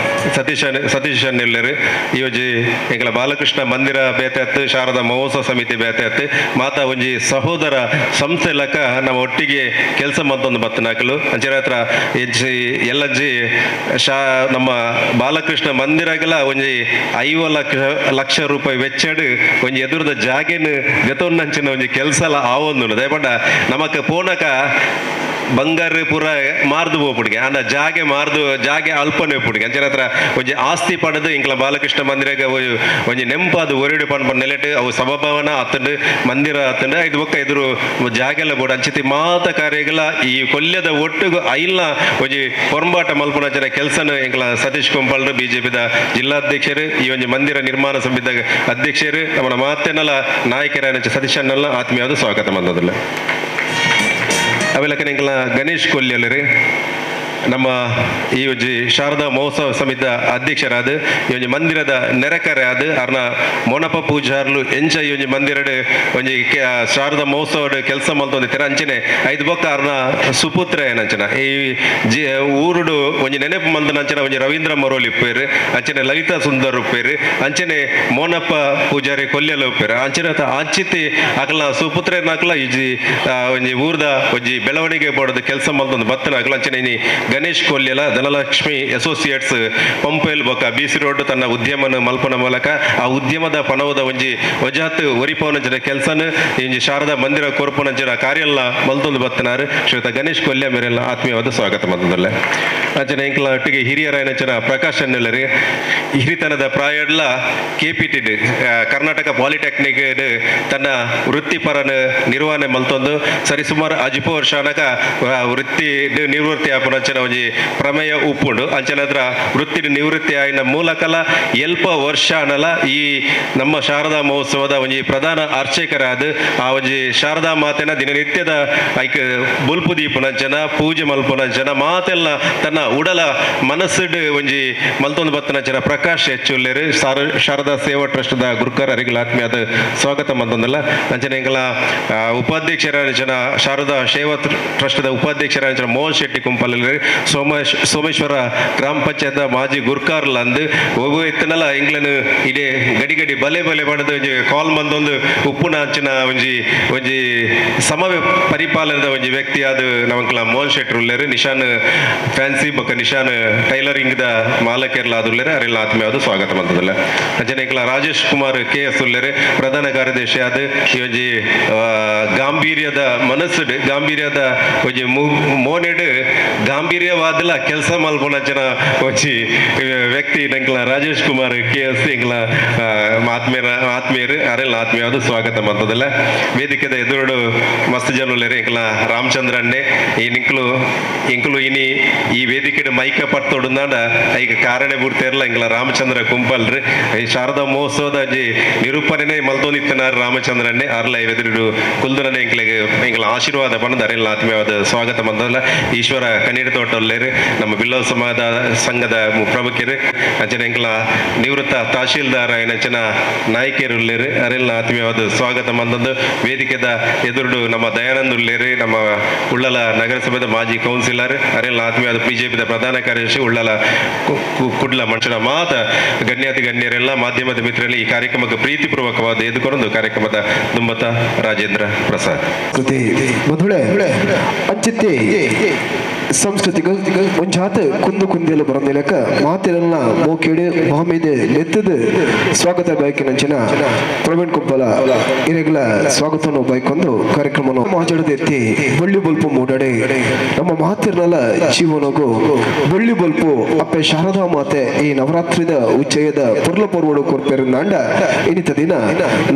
ಸತೀಶ್ ಸತೀಶ್ ಅನ್ನೆಲ್ಲರು ಈ ಒಂಜಿ ಎಂಕಲ ಬಾಲಕೃಷ್ಣ ಮಂದಿರ ಬೇತೆ ಅತ್ತು ಶಾರದಾ ಮಹೋತ್ಸವ ಸಮಿತಿ ಬೇತೆ ಅತ್ತು ಮಾತಾ ಒಂಜಿ ಸಹೋದರ ಸಂಸ್ಥೆ ಲಕ ನಮ್ಮ ಒಟ್ಟಿಗೆ ಕೆಲಸ ಮತ್ತೊಂದು ಬತ್ತನಾಕಲು. ಅಂಚನೆ ಹತ್ರ ಹೆಜ್ಜಿ ಎಲ್ಲಜ್ಜಿ ಶಾ ನಮ್ಮ ಬಾಲಕೃಷ್ಣ ಮಂದಿರಗಲ ಒಂಜಿ 50 ಲಕ್ಷ ರೂಪಾಯಿ ವೆಚ್ಚಡು ಒಂಜಿ ಎದುರದ ಜಾಗೆನು ದೆತೊನ್ನಂಚಿನ ಒಂಜಿ ಕೆಲಸ ಆವೊಂದು ದಯಪಂಡ ನಮಕ್ ಪೋನಕ ಬಂಗಾರ ಪೂರ ಮಾರ್ದು ಪೋಪುಡಿಗೆ ಆಂಡ ಜಾಗೆ ಮಾರ್ದು ಜಾಗೆ ಅಲ್ಪನೆ ಪುಡಿಗೆ. ಅಂಚನೆ ಹತ್ರ ಒಂಜಿ ಆಸ್ತಿ ಪಡೆದು ಇಂಕ್ಲ ಬಾಲಕೃಷ್ಣ ಮಂದಿರಗ ಒಂಜಿ ನೆಂಪಾದ ಒರಿಡು ಪನ್ಪ ನೆಲೆಟ್ ಅವು ಸಭಾಭವನ ಅತ್ತಂಡು ಮಂದಿರ ಅತ್ತಂಡು ಇದು ಬೊಕ್ಕ ಎದುರು ಜಾಗೆಲ್ಲ ಬೋಡು ಅಂಚಿತಿ ಮಾತ ಕಾರ್ಯಗಳ ಈ ಕೊಲ್ಯದ ಒಟ್ಟುಗು ಐಲ್ನ ಒಂಜಿ ಪೊರಂಬಾಟ ಮಲ್ಪುನಂಚಿನ ಕೆಲಸನ ಎಂಕ್ಲ ಸತೀಶ್ ಕೊಂಪಾಳ್ರು ಬಿಜೆಪಿದ ಜಿಲ್ಲಾಧ್ಯಕ್ಷರು ಈ ಒಂಜಿ ಮಂದಿರ ನಿರ್ಮಾಣ ಸಮಿತಿದ ಅಧ್ಯಕ್ಷರು ನಮ್ಮ ಮಾತೆನಲ ನಾಯಕರ ಸತೀಶ್ ಅನ್ನೆಲ್ಲ ಆತ್ಮೀಯವಾದ ಸ್ವಾಗತ ಮಂದದಲ್ಲ. ಅವೆಲ್ಲಕ್ಕೆ ಎಂಕಲ ಗಣೇಶ್ ಕೊಲ್ಯಲ್ಲರಿ ನಮ್ಮ ಈ ಒಂಜಿ ಶಾರದಾ ಮಹೋತ್ಸವ ಸಮಿತಿದ ಅಧ್ಯಕ್ಷರಾದ ಈ ಒಂಜಿ ಮಂದಿರದ ನೆರೆಕರೆ ಆದ ಅರ್ನ ಮೋನಪ್ಪ ಪೂಜಾರ್ಲು ಎಂಚ ಈ ಒಂಜಿ ಮಂದಿರಡ್ ಒಂಜಿ ಶಾರದಾ ಮಹೋತ್ಸವಡ್ ಕೆಲಸ ಮಲ್ತೊಂದಿತ್ತೆರ್. ಅಂಚನೆ ಐದು ಬೊಕ್ಕ ಅರ್ನ ಸುಪುತ್ರ ಏನಂಚನ ಈ ಜಿ ಊರುಡು ಒಂಜಿ ನೆನಪು ಮಂದನಂಚನ ಒಂಜಿ ರವೀಂದ್ರ ಮರೋಲಿ ಉಪ್ಪೇರು, ಅಂಚನೆ ಲಲಿತಾ ಸುಂದರ್ ಉಪ್ಪೇರು, ಅಂಚನೆ ಮೋನಪ್ಪ ಪೂಜಾರಿ ಕೊಲ್ಯಲ ಉಪ್ಪೇರು. ಅಂಚನೆ ಅಂಚಿತಿ ಅಕಲ್ನ ಸುಪುತ್ರನಕಲ ಈ ಒಂಜಿ ಊರ್ದ ಒಂಜಿ ಬೆಳವಣಿಗೆ ಬೋಡದ ಕೆಲಸ ಮಲ್ತೊಂದು ಬತ್ತನ ಅಕಲ. ಅಂಚನೆ ಇನಿ ಗಣೇಶ್ ಕೊಲ್ಯಲ ಧನಲಕ್ಷ್ಮಿ ಅಸೋಸಿಯೇಟ್ಸ್ ಪಂಪೇಲ್ ಬೊಕ್ಕ ಬಿ ಸಿ ರೋಡ್ ತನ್ನ ಉದ್ಯಮನ ಮಲ್ಪನ ಮೂಲಕ ಆ ಉದ್ಯಮದ ಪಣವದ ಒಂಜಿ ವಜಾತ್ ಒರಿಪವನಂಚಿನ ಕೆಲಸನ ಒಂಜಿ ಶಾರದಾ ಮಂದಿರ ಕೊರ್ಪುನಂಚಿನ ಕಾರ್ಯಲ್ಲ ಮಲ್ತೊಂದು ಬತ್ತನಾರು ಶ್ರೀಯುತ ಗಣೇಶ್ ಕೊಲ್ಯ ಮೇರೆಲ್ಲ ಆತ್ಮೀಯವಾದ ಸ್ವಾಗತ ಮಂದಲ್ಲ. ಅಂಚನೆ ಎಂಕ್ಲ ಒಟ್ಟಿಗೆ ಹಿರಿಯರಾಯನಂಚಿನ ಪ್ರಕಾಶ್ ಅನ್ನೆಲ್ಲರಿ ಹಿರಿತನದ ಪ್ರಾಯಡ್ಲ K P T Karnataka polytechnic ತನ್ನ ವೃತ್ತಿಪರನ ನಿರ್ವಹಣೆ ಮಲ್ತೊಂದು ಸರಿಸುಮಾರು ಅಜಿಪೋ ವರ್ಷ ಅನಕ ವೃತ್ತಿ ನಿವೃತ್ತಿ ಆಪುನಂಚಿನ ಒಂಜಿ ಪ್ರಮೇಯ ಉಪ್ಪುಂಡು. ಅಂಚನೆ ಅದ್ರ ವೃತ್ತಿ ನಿವೃತ್ತಿ ಆಯಿನ ಮೂಲಕಲ ಎಲ್ಪ ವರ್ಷ ಅನಲ ಈ ನಮ್ಮ ಶಾರದಾ ಮಹೋತ್ಸವದ ಒಂಜಿ ಪ್ರಧಾನ ಅರ್ಚಕರಾದ ಆ ಒಂಜಿ ಶಾರದಾ ಮಾತೆನ ದಿನನಿತ್ಯದ ಐಕ್ ಬುಲ್ಪು ದೀಪುನಂಚನ ಪೂಜೆ ಮಲ್ಪುನಂಚನ ಮಾತೆಲ್ಲ ತನ್ನ ಉಡಲ ಮನಸ್ಸುಡ್ ಒಂಜಿ ಮಲ್ತೊಂದು ಬತ್ತನಂಚನ ಪ್ರಕಾಶ್ ಹೆಚ್ಚುಲ್ಲೇರು ಶಾರದಾ ಸೇವಾ ಟ್ರಸ್ಟ್ದ ಗುರುಕರ್ ಅರಿಗಳ ಆತ್ಮೀಯದ ಸ್ವಾಗತ ಮಂತೊಂದಲ್ಲ. ಅಂಚನೆ ಎಂಕಲ ಉಪಾಧ್ಯಕ್ಷರ ಶಾರದಾ ಸೇವಾ ಟ್ರಸ್ಟ್ದ ಉಪಾಧ್ಯಕ್ಷರ ಮೋಹನ್ ಶೆಟ್ಟಿ ಕುಂಪಲ್ ಸೋಮೇಶ್ವರ ಗ್ರಾಮ ಪಂಚಾಯತ್ ಮಾಜಿ ಗುರ್ಕಾರ್ಲಂದು ಒಬ್ಬ ಇತ್ತನಲ್ಲ ಎಂಗ್ಲನ್ ಇಡೇ ಗಡಿ ಗಡಿ ಬಲೆ ಬಲೆ ಪಡೆದು ಒಂಜಿ ಕಾಲ್ ಬಂದೊಂದು ಉಪ್ಪುನ ಅಂಚಿನ ಒಂಜಿ ಒಂಜಿ ಸಮ ಪರಿಪಾಲನದ ಒಂಜಿ ವ್ಯಕ್ತಿ ಆದ ನಮಕ್ಲ ಮೋಹನ್ ಶೆಟ್ಟಿ ಉಲ್ಲೇರು. ನಿಶಾನ್ ಫ್ಯಾನ್ಸಿ ಬೊಕ್ಕ ನಿಶಾನ್ ಟೈಲರಿಂಗ್ the ಮಾಲಕರ್ಲ ಆದುಲ್ಲೇರು ಅರೆಲ್ಲ ಆತ್ಮೀಯವಾದ ಸ್ವಾಗತ ಮಂತದಲ್ಲ. ಅಂಚನೆ ಎಂಕ್ಲ ರಾಜೇಶ್ ಕುಮಾರ್ ಕೆ ಎಸ್ ಉಲ್ಲೇರು ಪ್ರಧಾನ ಕಾರ್ಯದರ್ಶಿ ಆದ ಈ ಒಂಜಿ ಗಾಂಭೀರ್ಯದ ಮನಸ್ಸುಡ್ ಗಾಂಭೀರ್ಯದ ಒಂಜಿ ಮೋನೆಡ್ ಗಾಂಭೀರ್ಯವಾದಲ ಕೆಲಸ ಮಲ್ಪುನಂಚಿನ ಒಂಜಿ ವ್ಯಕ್ತಿ ನಂಕ್ಲ ರಾಜೇಶ್ ಕುಮಾರ್ ಕೆ ಎಸ್ ಎಂಕ್ಲ ಆತ್ಮೀಯರು ಅರೆಲ್ಲ ಆತ್ಮೀಯವಾದ ಸ್ವಾಗತ ಮಂತದಲ್ಲ. ವೇದಿಕೆದ ಎದುರುಡು ಮಸ್ತ್ ಜನ ಉಲ್ಲೇರು ಎಂಕ್ಲ ರಾಮಚಂದ್ರ ಅಣ್ಣೆ ಈ ನಿಂಕ್ಲು ಎಂಕುಲು ಇನಿ ಈ ವೇದಿಕೆ ಮೈಕ ಪತ್ತೊಡುಂದಾಂಡ ಐಕ ಕಾರಣ ಬುಡ್ತೇರ್ಲ ಎಂಕ್ಲ ರಾಮಚಂದ್ರ ಕುಂಪಲ್ರಿ ಈ ಶಾರದಾ ಮಹೋತ್ಸವದ ಒಂಜಿ ನಿರೂಪಣೆನೆ ಮಲ್ತೊಂದಿತ್ತನಾರ್ ರಾಮಚಂದ್ರನ್ನೇ ಅರ್ಲ ಎದುರುಡು ಕುಲ್ದರನೆ ಎಂಕ್ಲೆಗ್ ಎಂಕ್ಲ ಆಶೀರ್ವಾದ ಪಂದ್ ಅರೆಲ್ಲ ಆತ್ಮೀಯವಾದ ಸ್ವಾಗತ ಮಂತದಲ್ಲ. ಈಶ್ವರ ಕನ್ನಡ ತೋಟ ಉಲ್ಲೇರು ನಮ್ಮ ಬಿಲ್ಲವ ಸಮಾಜದ ಸಂಘದ ಪ್ರಮುಖರು ಅಂಚನೆ ಎಂಕ್ಲ ನಿವೃತ್ತ ತಹಶೀಲ್ದಾರ್ ಅಂಚನ ನಾಯಕಿಯರು ಉಲ್ಲೇರು ಅರೆಲ್ಲ ಆತ್ಮೀಯವಾದ ಸ್ವಾಗತ ಮಂದೊಂದು. ವೇದಿಕೆದ ಎದುರುಡು ನಮ್ಮ ದಯಾನಂದ ಉಲ್ಲೇರು ನಮ್ಮ ಉಳ್ಳಲ ನಗರಸಭೆದ ಮಾಜಿ ಕೌನ್ಸಿಲರ್ ಅರೆಲ್ಲ ಆತ್ಮೀಯವಾದ ಬಿಜೆಪಿದ ಪ್ರಧಾನ ಕಾರ್ಯದರ್ಶಿ ಉಳ್ಳಲ ಕುಡ್ಲ ಮನುಷ್ಯನ ಮಾತ ಗಣ್ಯಾತಿ ಗಣ್ಯರೆಲ್ಲ ಮಾಧ್ಯಮದ ಮಿತ್ರರಲ್ಲಿ ಈ ಕಾರ್ಯಕ್ರಮಕ್ಕೆ ಪ್ರೀತಿಪೂರ್ವಕವಾದ ಎದುಕೊಂಡು ಕಾರ್ಯಕ್ರಮದ ದುಂಬತ ರಾಜೇಂದ್ರ ಪ್ರಸಾದ್. ಅಂಚಿತ್ತೆ ಸಂಸ್ಕೃತಿಗ ಒಂಜಾತ ಕುಂದು ಕುಂದೆಲು ಬರಂದಿಲಕ ಮಾತಿರಲ್ಲ ಮೋಕೇಡು ಮಹಮೇದೆ ನೆತ್ತದು ಸ್ವಾಗತ ಬಯಕಿನಂಚಿನ ಪ್ರವೀಣ್ ಕುಂಪಲ ಇರೆಗಳ ಸ್ವಾಗತವನ್ನು ಬೈಕೊಂಡು ಕಾರ್ಯಕ್ರಮವನ್ನು ಮಾತಾಡದೆತ್ತಿ ಬಳ್ಳಿ ಬಲ್ಪು ಮೂಡಡೆ ನಮ್ಮ ಮಾತಿರಲ್ಲ ಜೀವನಗೂ ಬಳ್ಳಿ ಬಲ್ಪು ಅಪ್ಪೆ ಶಾರದಾ ಮಾತೆ ಈ ನವರಾತ್ರಿದ ಉಚ್ಚಯದ ಪೊರ್ಲ ಪೊರ್ವಡು ಕೊರ್ಪೆರಂದಾಂಡ ಇನಿತ ದಿನ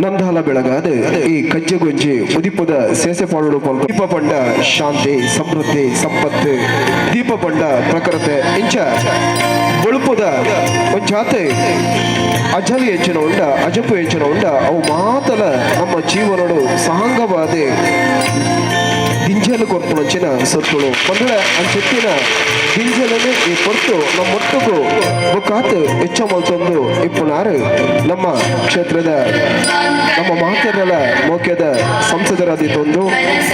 ನಂದಾಲ ಬೆಳಗಾದ ಈ ಕಜ್ಜೆಗೊಂಜಿ ಉದಿಪದ ಸೇಸೆ ಪಾಡೋಡು ದೀಪ ಪಂಡ ಶಾಂತಿ ಸಮೃದ್ಧಿ ಸಂಪತ್ತು ದೀಪ ಪಂಡ ಪ್ರಕರತೆ ಇಂಚ ಬೊಳುಪುದ ಒಂಜಾತೆ ಅಜಲಿ ಹೆಚ್ಚಿನ ಉಂಡ ಅಜಪು ಹೆಚ್ಚಿನ ಉಂಡ ಅವು ಮಾತಲ ನಮ್ಮ ಜೀವನಡು ಸಹಾಂಗವಾದೆ ದಿಂಜಲು ಕೊರ್ಪುನಂಚಿನ ಸೊತ್ತುಳು ಬಂಧುಳೆ ಅಂಚೆತ್ತಿನ ದಿಂಜಲನೆ ಈ ಪೊರ್ತು ನಮ್ಮ ಒಟ್ಟುಗು ಬೊಕ್ಕಾತ್ ಹೆಚ್ಚ ಮಲ್ತೊಂದು ಇಪ್ಪುನಾರು ನಮ್ಮ ಕ್ಷೇತ್ರದ ನಮ್ಮ ಮಾತೆರ್ನಲ ಮೋಕ್ಯದ ಸಂಸದರಾದಿತ್ತೊಂದು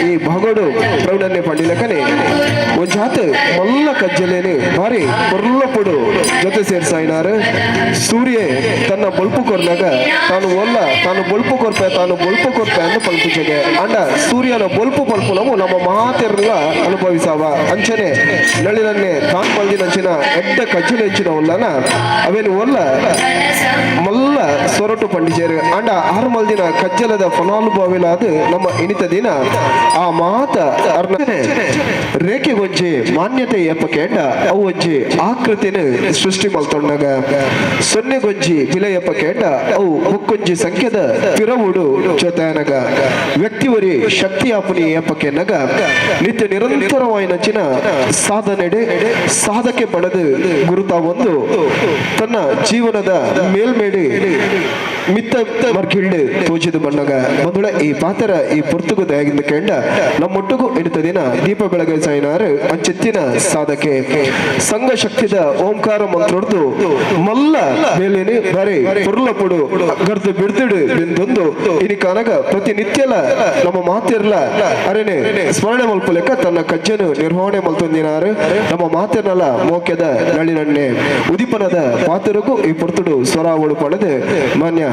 ಈ ಭಾಗೋಡು ಪ್ರವೀಣನ್ನೇ ಪಂಡಿಲಕನೆ ಒಂಜಾತ್ ಮಲ್ಲ ಕಜ್ಜಲೇನೆ ಭಾರಿ ಪೊರ್ಲಪುಡು ಜೊತೆ ಸೇರ್ಸಾಯಿನಾರು. ಸೂರ್ಯ ತನ್ನ ಬೊಲ್ಪು ಕೊರ್ನಾಗ ತಾನು ಒಲ್ಲ ತಾನು ಬೊಲ್ಪು ಕೊರ್ಪೆ ತಾನು ಬೊಲ್ಪು ಕೊರ್ಪೆ ಅಂದು ಪಲ್ಪುಜೆಗೆ ಅಂಡ ಸೂರ್ಯನ ಬೊಲ್ಪು ಪಲ್ಪು ನಾವು ನಮ್ಮ ಮಾತೆರ್ಲ ಅನುಭವಿಸಾವ ಅಂಚನೆ ನಳಿನನ್ನೇ ತಾನ್ ಪಲ್ದಿನಂಚಿನ ಎಡ್ಡ ಕಜ್ಜಲು ಹೆಂಚಿನ ಒಲ್ಲನ ಅವೇನು ಒಲ್ಲ ಮಲ್ಲ ಸೊರಟು ಪಂಡಿಜೇರು ಅಂಡ ಆರು ಮಲ್ದಿನ ಕಜ್ಜಲದ ಫಲಾನುಭವಿಲಾದ ನಮ್ಮ ಇನಿತ ದಿನ ಆ ಮಾತ ಅರ್ಣನೆ ರೇಖೆಗೊಂಜಿ ಮಾನ್ಯತೆ ಏಪ ಕೇಂಡ ಅವು ಒಂಜಿ ಆಕೃತಿನ ಸೃಷ್ಟಿ ಮಲ್ತೊಂಡಾಗ ಸೊನ್ನೆಗೊಂಜಿ ಬಿಲೆ ಏಪ ಕೇಂಡ ಅವು ಮುಕ್ಕೊಂಜಿ ಸಂಖ್ಯೆದ ಪಿರವುಡು ಜೊತೆನಗ ವ್ಯಕ್ತಿವರಿ ಶಕ್ತಿ ಆಪುನಿ ಏಪ ಕೇನಗ ನಿತ್ಯ ನಿರಂತರವಾಯಿನಂಚಿನ ಸಾಧನೆಡೆ ಸಾಧಕೆ ಪಡೆದು ಗುರುತ ಒಂದು ತನ್ನ ಜೀವನದ ಮೇಲ್ಮೇಡಿ ಮಿತ್ತ ಮರ್ಗಿಲ್ಡ್ ತೋಜಿದ ಬಣ್ಣಗ ಬಂಧುಳ ಈ ಪಾತ್ರ ಈ ಪುರ್ತುಗು ದಯಾಗಿಂದ ಕೇಂಡ ನಮ್ಮೊಟ್ಟುಗು ಇಡಿತ ದಿನ ದೀಪ ಬೆಳಗ್ಗೆ ಸಾಯಿನಾರು ಅಂಚೆತ್ತಿನ ಸಾಧಕೆ ಸಂಘ ಶಕ್ತಿದ ಓಂಕಾರ ಮಂತ್ರದ್ದು ಮಲ್ಲ ಮೇಲೇನೆ ಬರೆ ಪುರ್ಲಪುಡು ಗರ್ದು ಬಿಡ್ದಿಡು ಬಿಂದೊಂದು ಇನಿ ಕಾನಗ ಪ್ರತಿನಿತ್ಯಲ ನಮ್ಮ ಮಾತಿರ್ಲ ಅರೆನೆ ಸ್ಮರಣೆ ಮಲ್ಪುಲೆಕ್ಕ ತನ್ನ ಕಜ್ಜನು ನಿರ್ವಹಣೆ ಮಲ್ತೊಂದಿನಾರು ನಮ್ಮ ಮಾತಿರ್ನಲ ಮೋಕ್ಯದ ನಳಿನಣ್ಣೆ ಉದಿಪನದ ಪಾತ್ರಕ್ಕೂ ಈ ಪುರ್ತುಡು ಸ್ವರಾವಳು ಪಡೆದು ಮಾನ್ಯ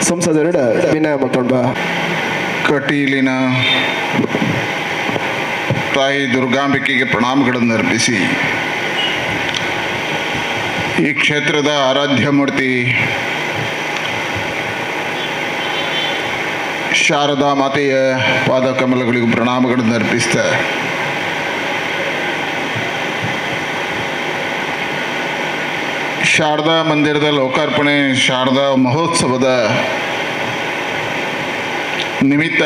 ಸಂಸದರಡ ವಿನಯ ಮಲ್ತೊಂಡ. ಕಟೀಲಿನ ತಾಯಿ ದುರ್ಗಾಂಬಿಕೆಗೆ ಪ್ರಣಾಮಗಳನ್ನು ಅರ್ಪಿಸಿ ಈ ಕ್ಷೇತ್ರದ ಆರಾಧ್ಯ ಮೂರ್ತಿ ಶಾರದಾ ಮಾತೆಯ ಪಾದಕಮಲಗಳಿಗೂ ಪ್ರಣಾಮಗಳನ್ನು ಅರ್ಪಿಸ್ತಾ ಶಾರದಾ ಮಂದಿರದ ಲೋಕಾರ್ಪಣೆ ಶಾರದಾ ಮಹೋತ್ಸವದ ನಿಮಿತ್ತ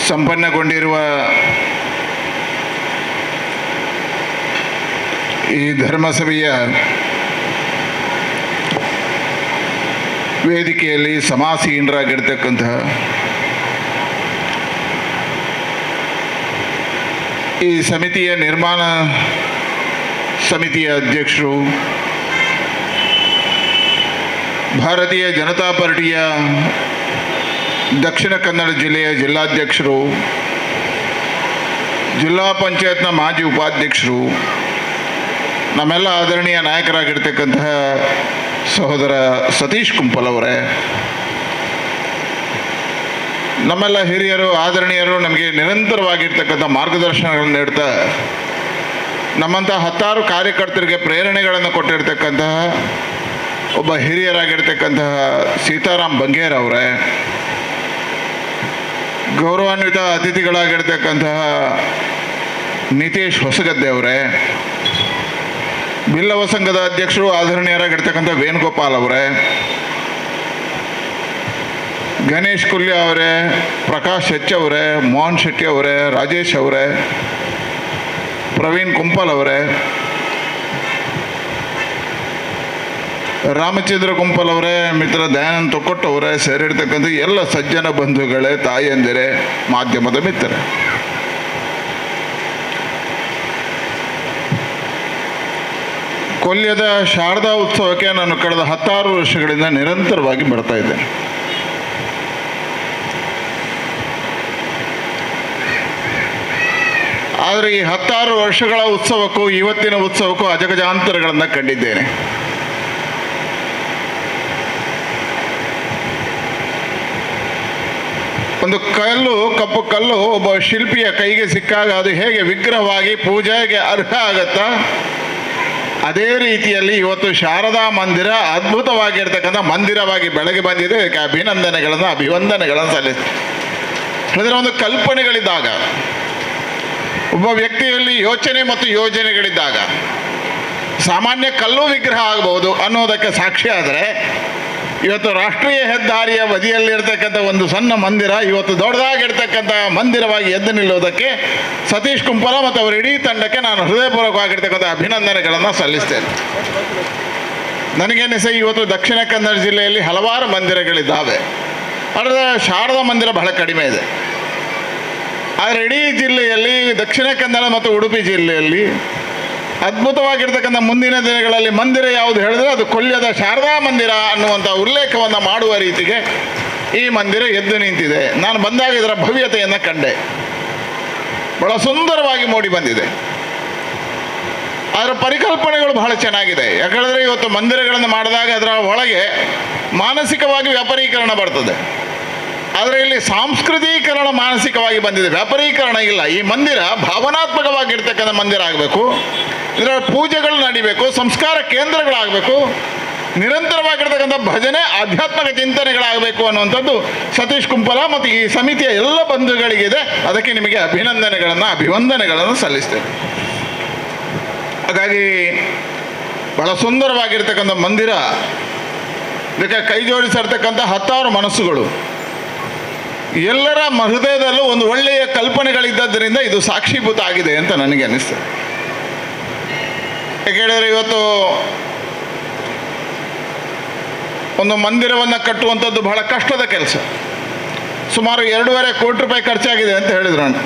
ಸಂಪನ್ನಗೊಂಡಿರುವ ಈ ಧರ್ಮಸಭೆಯ ವೇದಿಕೆಯಲ್ಲಿ ಸಮಾಸೀನರಾಗಿರ್ತಕ್ಕಂತಹ ಈ ಸಮಿತಿಯ ನಿರ್ಮಾಣ ಸಮಿತಿಯ ಅಧ್ಯಕ್ಷರು, ಭಾರತೀಯ ಜನತಾ ಪಾರ್ಟಿಯ ದಕ್ಷಿಣ ಕನ್ನಡ ಜಿಲ್ಲೆಯ ಜಿಲ್ಲಾಧ್ಯಕ್ಷರು, ಜಿಲ್ಲಾ ಪಂಚಾಯತ್ನ ಮಾಜಿ ಉಪಾಧ್ಯಕ್ಷರು, ನಮ್ಮೆಲ್ಲ ಆದರಣೀಯ ನಾಯಕರಾಗಿರ್ತಕ್ಕಂತಹ ಸಹೋದರ ಸತೀಶ್ ಕುಂಪಲ್ ಅವರೇ, ನಮ್ಮೆಲ್ಲ ಹಿರಿಯರು ಆದರಣೀಯರು ನಮಗೆ ನಿರಂತರವಾಗಿರ್ತಕ್ಕಂಥ ಮಾರ್ಗದರ್ಶನಗಳನ್ನು ನೀಡ್ತಾ ನಮ್ಮಂಥ ಹತ್ತಾರು ಕಾರ್ಯಕರ್ತರಿಗೆ ಪ್ರೇರಣೆಗಳನ್ನು ಕೊಟ್ಟಿರ್ತಕ್ಕಂತಹ ಒಬ್ಬ ಹಿರಿಯರಾಗಿರ್ತಕ್ಕಂತಹ ಸೀತಾರಾಮ್ ಬಂಗೇರ್ ಅವರೇ, ಗೌರವಾನ್ವಿತ ಅತಿಥಿಗಳಾಗಿರ್ತಕ್ಕಂತಹ ನಿತೇಶ್ ಹೊಸಗದ್ದೆ ಅವರೇ, ಬಿಲ್ಲವ ಸಂಘದ ಅಧ್ಯಕ್ಷರು ಆದರಣೀಯರಾಗಿರ್ತಕ್ಕಂಥ ವೇಣುಗೋಪಾಲ್ ಅವರೇ, ಗಣೇಶ್ ಕುಲ್ಯ ಅವರೇ, ಪ್ರಕಾಶ್ ಹೆಚ್ ಅವರೇ, ಮೋಹನ್ ಶೆಟ್ಟಿ ಅವರೇ, ರಾಜೇಶ್ ಅವರೇ, ಪ್ರವೀಣ್ ಕುಂಪಲ್ ಅವರೇ, ರಾಮಚಂದ್ರ ಕುಂಪಲ್ ಅವರೇ, ಮಿತ್ರ ದಯಾನಂದ ತೊಕ್ಕೊಟ್ಟು ಅವರೇ, ಸೇರಿರ್ತಕ್ಕಂಥ ಎಲ್ಲ ಸಜ್ಜನ ಬಂಧುಗಳೇ, ತಾಯಂದಿರೇ, ಮಾಧ್ಯಮದ ಮಿತ್ರರೇ, ಕೊಲ್ಯದ ಶಾರದಾ ಉತ್ಸವಕ್ಕೆ ನಾನು ಕಳೆದ 16 ವರ್ಷಗಳಿಂದ ನಿರಂತರವಾಗಿ ಬರ್ತಾ ಇದ್ದೇನೆ. ಆದರೆ ಈ 16 ವರ್ಷಗಳ ಉತ್ಸವಕ್ಕೂ ಇವತ್ತಿನ ಉತ್ಸವಕ್ಕೂ ಅಜಗಜಾಂತರಗಳನ್ನು ಕಂಡಿದ್ದೇನೆ. ಒಂದು ಕಲ್ಲು, ಕಪ್ಪು ಕಲ್ಲು ಒಬ್ಬ ಶಿಲ್ಪಿಯ ಕೈಗೆ ಸಿಕ್ಕಾಗ ಅದು ಹೇಗೆ ವಿಗ್ರಹವಾಗಿ ಪೂಜೆಗೆ ಅರ್ಹ ಆಗತ್ತಾ, ಅದೇ ರೀತಿಯಲ್ಲಿ ಇವತ್ತು ಶಾರದಾ ಮಂದಿರ ಅದ್ಭುತವಾಗಿರ್ತಕ್ಕಂಥ ಮಂದಿರವಾಗಿ ಬೆಳಗ್ಗೆ ಬಂದಿದೆ. ಇದಕ್ಕೆ ಅಭಿನಂದನೆಗಳನ್ನು ಅಭಿವಂದನೆಗಳನ್ನು ಸಲ್ಲಿಸ್ತಾರೆ. ಅಂದರೆ ಒಂದು ಕಲ್ಪನೆಗಳಿದ್ದಾಗ, ಒಬ್ಬ ವ್ಯಕ್ತಿಯಲ್ಲಿ ಯೋಚನೆ ಮತ್ತು ಯೋಜನೆಗಳಿದ್ದಾಗ ಸಾಮಾನ್ಯ ಕಲ್ಲು ವಿಗ್ರಹ ಆಗಬಹುದು ಅನ್ನೋದಕ್ಕೆ ಸಾಕ್ಷಿ. ಆದರೆ ಇವತ್ತು ರಾಷ್ಟ್ರೀಯ ಹೆದ್ದಾರಿಯ ಬದಿಯಲ್ಲಿರ್ತಕ್ಕಂಥ ಒಂದು ಸಣ್ಣ ಮಂದಿರ ಇವತ್ತು ದೊಡ್ಡದಾಗಿರ್ತಕ್ಕಂಥ ಮಂದಿರವಾಗಿ ಎದ್ದು ನಿಲ್ಲುವುದಕ್ಕೆ ಸತೀಶ್ ಕುಂಪಲ ಮತ್ತು ಅವರ ಇಡೀ ತಂಡಕ್ಕೆ ನಾನು ಹೃದಯಪೂರ್ವಕವಾಗಿರ್ತಕ್ಕಂಥ ಅಭಿನಂದನೆಗಳನ್ನು ಸಲ್ಲಿಸ್ತೇನೆ. ನನಗೇನಿಸ ಇವತ್ತು ದಕ್ಷಿಣ ಕನ್ನಡ ಜಿಲ್ಲೆಯಲ್ಲಿ ಹಲವಾರು ಮಂದಿರಗಳಿದ್ದಾವೆ, ಆದರೆ ಶಾರದಾ ಮಂದಿರ ಬಹಳ ಕಡಿಮೆ ಇದೆ. ಆದರೆ ಇಡೀ ಜಿಲ್ಲೆಯಲ್ಲಿ, ದಕ್ಷಿಣ ಕನ್ನಡ ಮತ್ತು ಉಡುಪಿ ಜಿಲ್ಲೆಯಲ್ಲಿ ಅದ್ಭುತವಾಗಿರ್ತಕ್ಕಂಥ ಮುಂದಿನ ದಿನಗಳಲ್ಲಿ ಮಂದಿರ ಯಾವುದು ಹೇಳಿದ್ರೆ ಅದು ಕೊಲ್ಯದ ಶಾರದಾ ಮಂದಿರ ಅನ್ನುವಂಥ ಉಲ್ಲೇಖವನ್ನು ಮಾಡುವ ರೀತಿಗೆ ಈ ಮಂದಿರ ಎದ್ದು ನಿಂತಿದೆ. ನಾನು ಬಂದಾಗ ಇದರ ಭವ್ಯತೆಯನ್ನು ಕಂಡೆ. ಬಹಳ ಸುಂದರವಾಗಿ ಮೂಡಿ ಬಂದಿದೆ. ಅದರ ಪರಿಕಲ್ಪನೆಗಳು ಬಹಳ ಚೆನ್ನಾಗಿದೆ. ಯಾಕಂದರೆ ಇವತ್ತು ಮಂದಿರಗಳನ್ನು ಮಾಡಿದಾಗ ಅದರ ಒಳಗೆ ಮಾನಸಿಕವಾಗಿ ವ್ಯಾಪಾರೀಕರಣ ಬರ್ತದೆ. ಆದರೆ ಇಲ್ಲಿ ಸಾಂಸ್ಕೃತೀಕರಣ ಮಾನಸಿಕವಾಗಿ ಬಂದಿದೆ, ವ್ಯಾಪಾರೀಕರಣ ಇಲ್ಲ. ಈ ಮಂದಿರ ಭಾವನಾತ್ಮಕವಾಗಿರ್ತಕ್ಕಂಥ ಮಂದಿರ ಆಗಬೇಕು, ಇದರ ಪೂಜೆಗಳು ನಡಿಬೇಕು, ಸಂಸ್ಕಾರ ಕೇಂದ್ರಗಳಾಗಬೇಕು, ನಿರಂತರವಾಗಿರ್ತಕ್ಕಂಥ ಭಜನೆ, ಆಧ್ಯಾತ್ಮಿಕ ಚಿಂತನೆಗಳಾಗಬೇಕು ಅನ್ನುವಂಥದ್ದು ಸತೀಶ್ ಕುಂಪಲ ಮತ್ತು ಈ ಸಮಿತಿಯ ಎಲ್ಲ ಬಂಧುಗಳಿಗಿದೆ. ಅದಕ್ಕೆ ನಿಮಗೆ ಅಭಿನಂದನೆಗಳನ್ನು, ಅಭಿವಂದನೆಗಳನ್ನು ಸಲ್ಲಿಸ್ತೇನೆ. ಹಾಗಾಗಿ ಬಹಳ ಸುಂದರವಾಗಿರ್ತಕ್ಕಂಥ ಮಂದಿರ, ಇದಕ್ಕೆ ಕೈ ಜೋಡಿಸಿರ್ತಕ್ಕಂಥ ಹತ್ತಾರು ಮನಸ್ಸುಗಳು, ಎಲ್ಲರ ಹೃದಯದಲ್ಲೂ ಒಂದು ಒಳ್ಳೆಯ ಕಲ್ಪನೆಗಳಿದ್ದದ್ದರಿಂದ ಇದು ಸಾಕ್ಷೀಭೂತ ಆಗಿದೆ ಅಂತ ನನಗೆ ಅನ್ನಿಸ್ತದೆ. ಯಾಕೆ ಹೇಳಿದರೆ ಇವತ್ತು ಒಂದು ಮಂದಿರವನ್ನು ಕಟ್ಟುವಂಥದ್ದು ಬಹಳ ಕಷ್ಟದ ಕೆಲಸ. ಸುಮಾರು 2.5 ಕೋಟಿ ರೂಪಾಯಿ ಖರ್ಚಾಗಿದೆ ಅಂತ ಹೇಳಿದ್ರು. ನಾನು